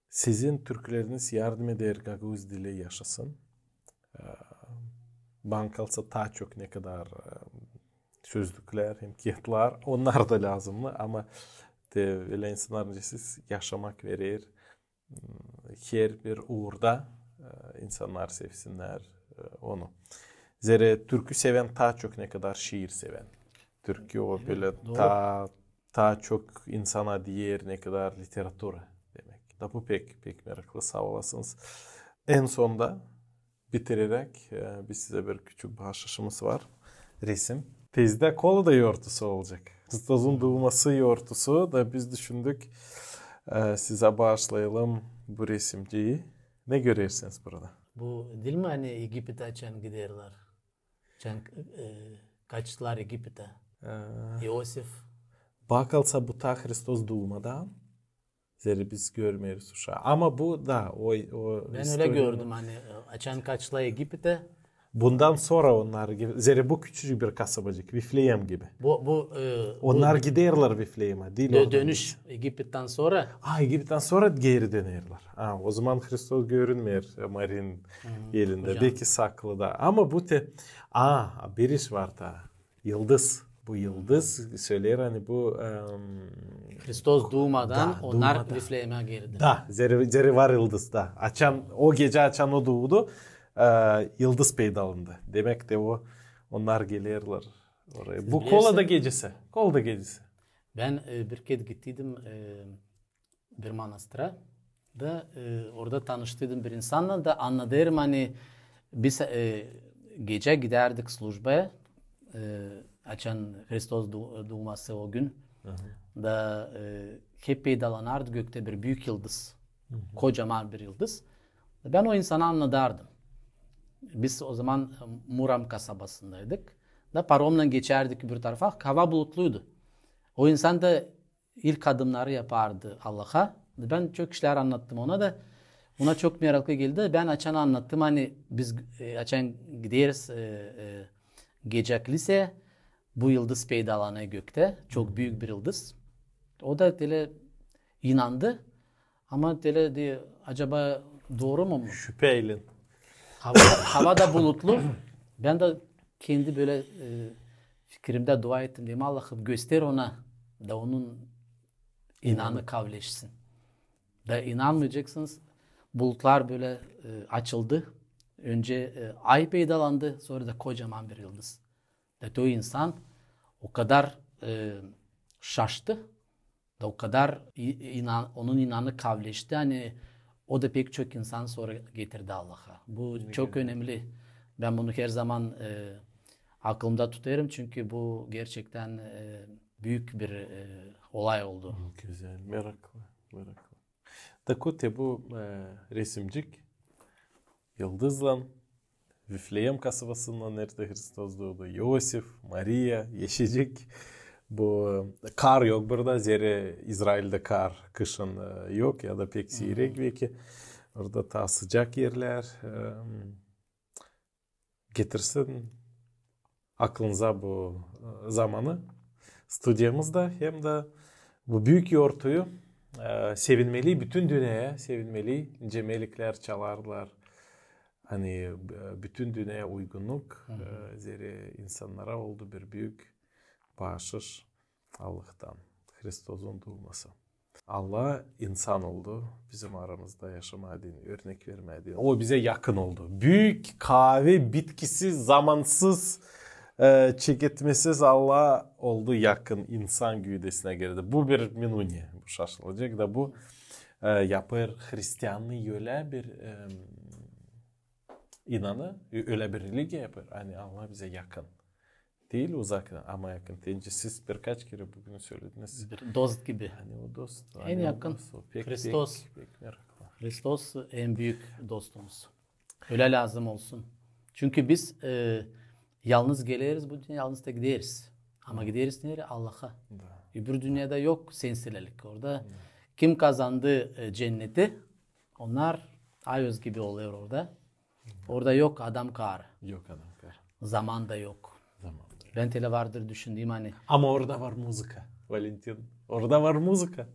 sizin türküleriniz yardım eder gagauz dili yaşasın. Am, bana kalsa taa çok ne kadar am, sözlüklär hem kiyatlar, onnar da lääzımnı, ama te ölä insannarın, nicä siz, yaşamak verer herbir uurda e, insannar sevsinnär e, onu. Zerä türkü sevän taa çok ne kadar şiir sevän. Türkü o bölä taa, taa çok insana deer ne kadar literatura demek. Da bu pek, pek meraklı, saa olasınız. En sonda bitireräk e, biz sizä bir küçük baaşışımız var. Resim. Tezdä Kolada yortusu olacek. Hristozun duuması yortusu da biz düşündük e, sizä baaşlayalım bu resimciyi. Ne görersiniz burada? Bu diil mi, ani Egipetä açan giderlär? Açan e, kaçtılar Egipetä. E, İosif. Bana kalsa bu taa Hristos duumadan. Zerä biz görmeeriz uşaa. Ama bu da o, o... Bän ölä gördüm, ani e, açan kaçtılar Egipetä, Bundan sora onnar gibi, zerä bu küçücük bir kasabacık, Vifleem gibi. Bu, bu, e, bu Onnar giderlär Vifleemä, diil dö-, oradan dönüş geçer. Egipettan sora. A, Egipettan sora geeri dönerlär. A, o zaman Hristos görünmeer Marinin elindä. Belki saklı da. Ama bu te-, a, bir iş var taa. Yıldız. Bu yıldız söleer, ani bu, em, Hristos duumadan onnar duumadan. Vifleemä girdi. Da, zerä, zerä var yıldız da. Açan, o gecä açan o duudu, e, yıldız peydalandı. Demäk tä o, onnar gelerlär oraya. Bu Kolada gecesi. Kolada gecesi. Bän, e, bir kerä gittiydim, e, bir manastıra. Da, e, orada tanıştıydım bir insannan da annadêrım, ani biz, e, gecä gidärdik slujbaya, e, açan Hristos du-, duuması o gün. Da, e, hep peydalanardı göktä bir büük yıldız. Kocaman bir yıldız. Da bän o insana annadardım. Biz o zaman, e, Murom kasabasındaydık. Da paromnan geçärdik bir tarafa, hava bulutluydu. O insan da ilk adımnarı yapardı Allaha. Bän çok işlär annattım ona da. Ona çok meraklı geldi. Bän açan annattım, ani biz, e, açan gideriz, e, e, gecä kliseyä, bu yıldız peydalanêr göktä. Çok büük bir yıldız. O da telä inandı. Ama telä deer, acaba dooru mu bu? Şüpä ilän. Hava, hava da bulutlu. Bän dä kendi bölä, e, fikirimdä dua ettim. Dedim, Allahım, göster ona da onun inanı kavleşsin. Da inanmayacaksınız, bulutlar bölä, e, açıldı. Öncä, e, ay peydalandı, sora da kocaman bir yıldız. Da o insan o kadar, e, şaştı. Da o kadar i-, inan-, onun inanı kavleşti, ani o da pek çok insan sora getirdi Allaha. Bu çok önemli. Bän bunu her zaman, e, aklımda tutêrım, çünkü bu gerçektän, e, büük bir, e, olay oldu. Gözäl, meraklı, meraklı. Da kutê bu, e, resimcik, yıldızlan, Vifleem kasabasından, neredä Hristos duudu, İosif, Mariya, eşecik. Bu, e, kar yok burada, zerä İzraildä kar kışın, e, yok ya da pek siirek beki. Orada taa sıcak erlär. E, getirsin aklınıza bu, e, zamanı studiyamızda hem dä bu büük yortuyu, e, sevinmeli bütün dünneyä, sevinmeli, nicä meleklär çalardılar. Ani, e, bütün dünneyä uygunnuk, e, zerä insannara oldu bir büük baaşış Allahtan, Hristosun duuması. Allah insan oldu, bizim aramızda yaşamaa deyni, örnek vermää deyni. O bizä yakın oldu. Büük kaavi, bitkisiz, zamansız, e, çeketmesiz Allah oldu yakın, insan güüdesinä girdi. Bu bir minuniya, bu şaşılacek da bu, e, yapêr hristiannıı ölä bir, e, inanı, ö-, ölä bir religiya yapêr, ani Allah bizä yakın. Diil uzak, ama yakın. Nicä siz birkaç kerä büün sölediniz. Bir dost gibi. Ani o dost. En yakın. Hristos. Pek, pek meraklı. Hristos en büük dostumuz. Ölä lääzım olsun. Çünkü biz, e, yalnız geleriz bu dünneyä, yalnız da gideriz. Ama gideriz nereyi? Allaha. Da. Öbür dünnedä yok sensilelik. Orada kim kazandı, e, cenneti, onnar ayöz gibi olêr orada. Orada yok adam kaarı. Yok adam kaarı. Zaman da yok. Zaman da yok. Bän telä vardır düşündüüm, ani. Ama orada var muzıka, Valentin. Orada var muzıka.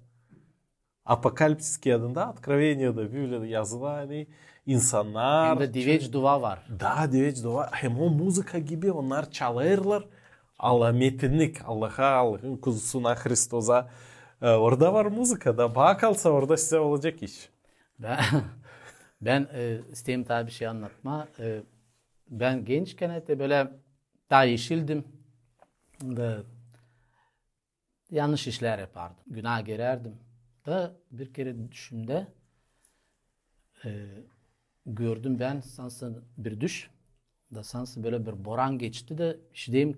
Apokalipsis kiyadında, Otkroveniyada, Bibliyada yazılı, ani insannar. Hem dä diveç duva var. Da, diveç duva. Hem o muzıka gibi onnar çalêrlar. Alaa metinnik, Allaha, Allahın Kuzusuna, Hristosa. E, orada var muzıka da. Baa kalsa, orada sizä olacek iş. Bän, bän, e, isteerim taa bir şey annatmaa. E, bän gençkän, te bölä taa eşildim. Da yannış işlär yapardım. Günaa girärdim. Da bir kerä düşümdä, e, gördüm bän sansın bir düş. Da sansın bölä bir boran geçti da, işiderim,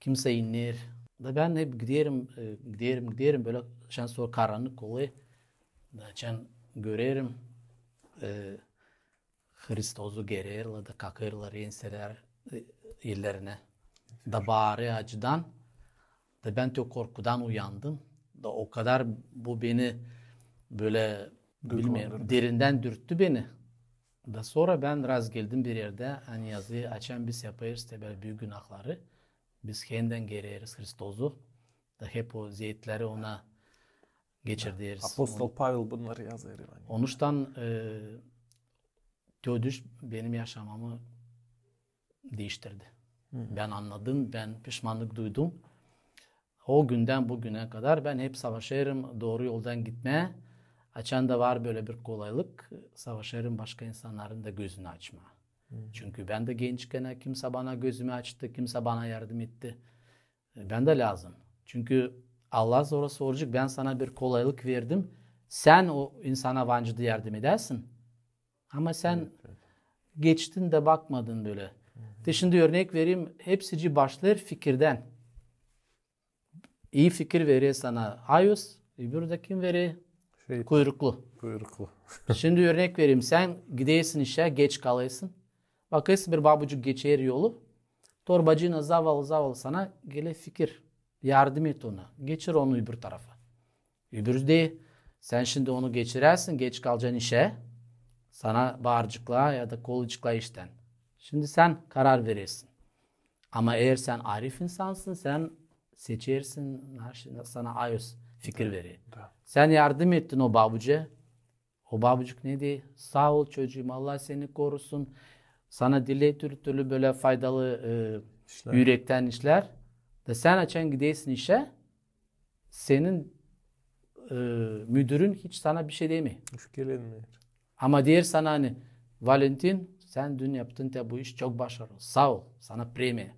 kimsey inneer. Da bän hep giderim, e, giderim, giderim, bölä şansora karannık olêr. Da açan görerim, e, Hristosu gererlär da kakêrlar enseleri, e, ellerinä. Da baarêr acıdan. Da bän te korkudan uyandım. Da o kadar bu beni bölä, bilmeerim, derindän dürttü beni. Da sora bän razgeldim bir erdä, ani yazı, açan biz yapêrız te bölä büük günahları, biz hendän gereeriz Hristozu, da hep o zeetleri ona geçirderiz. Apostol Pavel bunnarı yazêr Evangeliyada. Onuştan, e, te o düş benim yaşamamı diiştirdi. Bän annadım, bän pişmannık duydum. O gündän bu günä kadar bän hep savaşêrım dooru yoldan gitmää. Açan da var bölä bir kolaylık, savaşêrım başka insannarın da gözünü açmaa. Çünkü bän dä gençkän kimsä bana gözümü açtı, kimsä bana yardım etti. E, bän dä lääzım. Çünkü Allah sora soracek, bän sana bir kolaylık verdim. Sän o insana vancıdı yardım edäsin. Ama sän geçtin dä bakmadın bölä. Te şindi örnek vereyim, hepsicii başlêêr fikirdän. İi fikir verer sana ayoz, öbürü dä kim verer? Kuyruklu. Kuyruklu. Şindi örnek vereyim, sän gidersin işä, geç kalêrsın. Bakêrsın, bir babucuk geçer yolu. Torbacıına zavallı zavallı sana geler fikir. Yardım et ona. Geçir onu öbür tarafa. Öbürü dä, sän şindi onu geçirersin, geç kalacan işä. Sana baaraceklar ya da kovuceklar iştän. Şindi sän karar verersin. Ama eer sän arif insansın, sän seçersin, sana ayoz fikir verer. Sän yardım ettin o babuca. O babucuk ne deer? Saa ol, çocuum, Allah seni korusun. Sana dileer türlü türlü bölä faydalı, e, ürektän işlär. Da sän açan gidersin işä, senin, e, müdürün hiç sana bir şey demeer. Ama deer sana, ani, Valentin, sän dün yaptın te bu iş çok başarılı. Saa ol, sana premiya.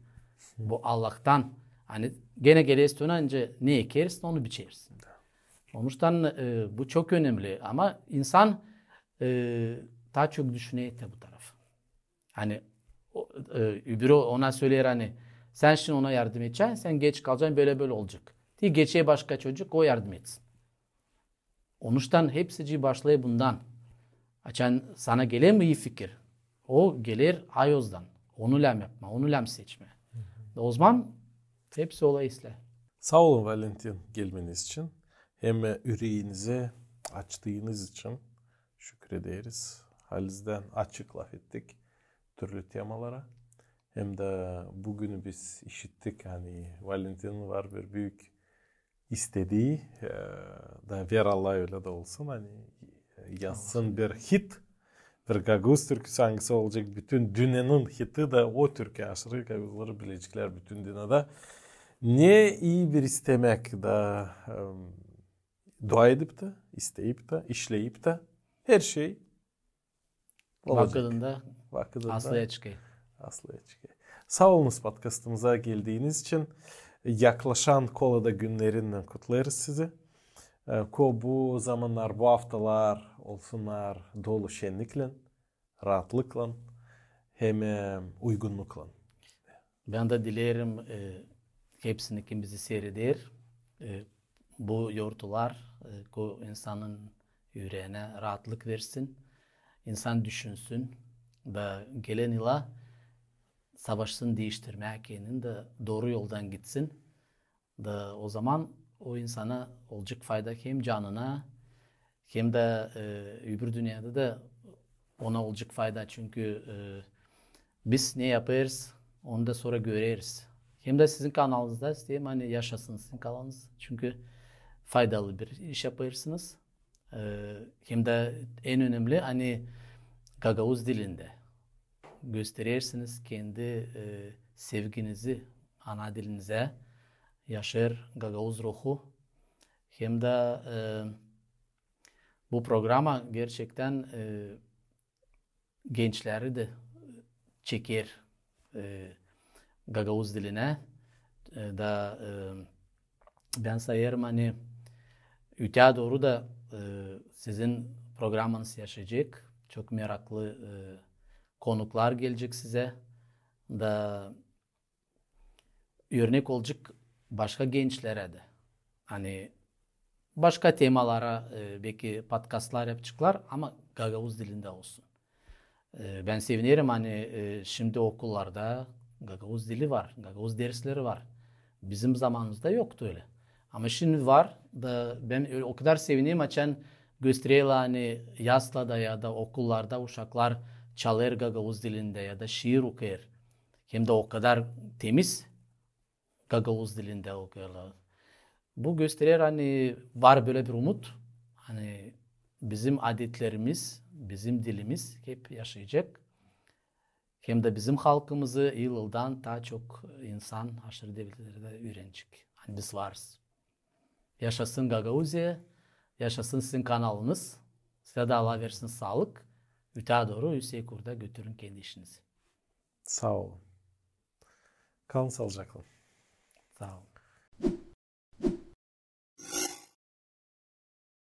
Bu Allahtan. Ani genä gelersin ona, ancak ne ekersin, onu biçersin. Onuştan, e, bu çok önemli. Ama insan, e, taa çok düşüner te bu tarafı. Ani o, e, öbürü ona söleer, ani, sän şindi ona yardım edeceksin, sän geç kalacan, bölä bölä olacek. Te geçer başka çocuk, o yardım etsin. Onuştan hepsicii başlêêr bundan. Açan sana geler mi ii fikir? O geler ayozdan. Onu lääzım yapmaa, onu lääzım seçmää. O zaman hepsi olêr islää. Saa olun, Valentin, gelmeniz için. Hem üreenizi açtığınız için şükür ederiz. Halizdän açık lafettik türlü temalara. Hem dä büün biz işittik, ani Valentinin var bir büük istedii, e, da ver Allah ölä dä olsun, ani, e, yazsın bir hit, bir gagauz türküsü, angısı olacek bütün dünnenin hiti, da o türkü aşırı gagauzlar bileceklär bütün dünnedä. Ne ii bir istemäk da, em, dua edip tä, isteyip tä, işleyip tä, her şey olacek. Vakıdında, vakıdında aslıya çıkêr. Aslıya çıkêr. Saa olunuz podkastımıza geldiiniz için. Yaklaşan Kolada günnerinnän kutlêêrız sizi. E, ko bu zamannar, bu aftalar olsunnar dolu şenniklän, raatlıklän hem, e, uygunnuklan. Bän dä dileerim, e, hepsini, kim bizi siireder, e, bu yortular, e, ko insanın üreenä raatlık versin, insan düşünsün da gelen yıla savaşsın diiştirmää kendini da dooru yoldan gitsin. Da o zaman o insana olacek fayda hem canına, hem dä, e, öbür dünnedä dä ona olacek fayda. Çünkü, e, biz ne yapêrız, onu da sora göreriz. Hem dä sizin kanalınızda isteerim, ani yaşasın sizin kanalınız. Çünkü faydalı bir iş yapêrsınız. E, hem dä en önemli, ani gagauz dilindä gösterersiniz kendi, e, sevginizi ana dilinizä, yaşêr gagauz ruhu. Hem dä, e, bu programa gerçektän, e, gençleri dä çeker, e, gagauz dilinä. E, da, e, bän sayêrım, ani öteyä dooru da, e, sizin programanız yaşayacek. Çok meraklı, e, konuklar gelecek sizä. Da örnek olacek başka gençlerä dä. Ani başka temalara, e, beki podkastlar yapaceklar, ama gagauz dilindä olsun. E, bän sevinerim, ani, e, şindi okullarda gagauz dili var, gagauz dersleri var. Bizim zamanımızda yoktu ölä. Ama şindi var da bän ölä, o kadar sevinerim, açan göstererlär, ani yaslada ya da okullarda uşaklar çalêr gagauz dilindä ya da şiir okuyêr. Hem dä o kadar temiz gagauz dilindä okuyêrlar. Bu gösterer, ani var bölä bir umut, ani bizim adetlerimiz, bizim dilimiz hep yaşayacek. Hem dä bizim halkımızı yıl-yıldan taa çok insan aşırı devletlerdä üürenecek, ani biz varız. Yaşasın Gagauziya, yaşasın sizin kanalınız. Sizä dä Allah versin saalık. Ötää dooru üüsek uurda götürün kendi işinizi. Saa olun. Kalın saalıcaklan. Saa olun.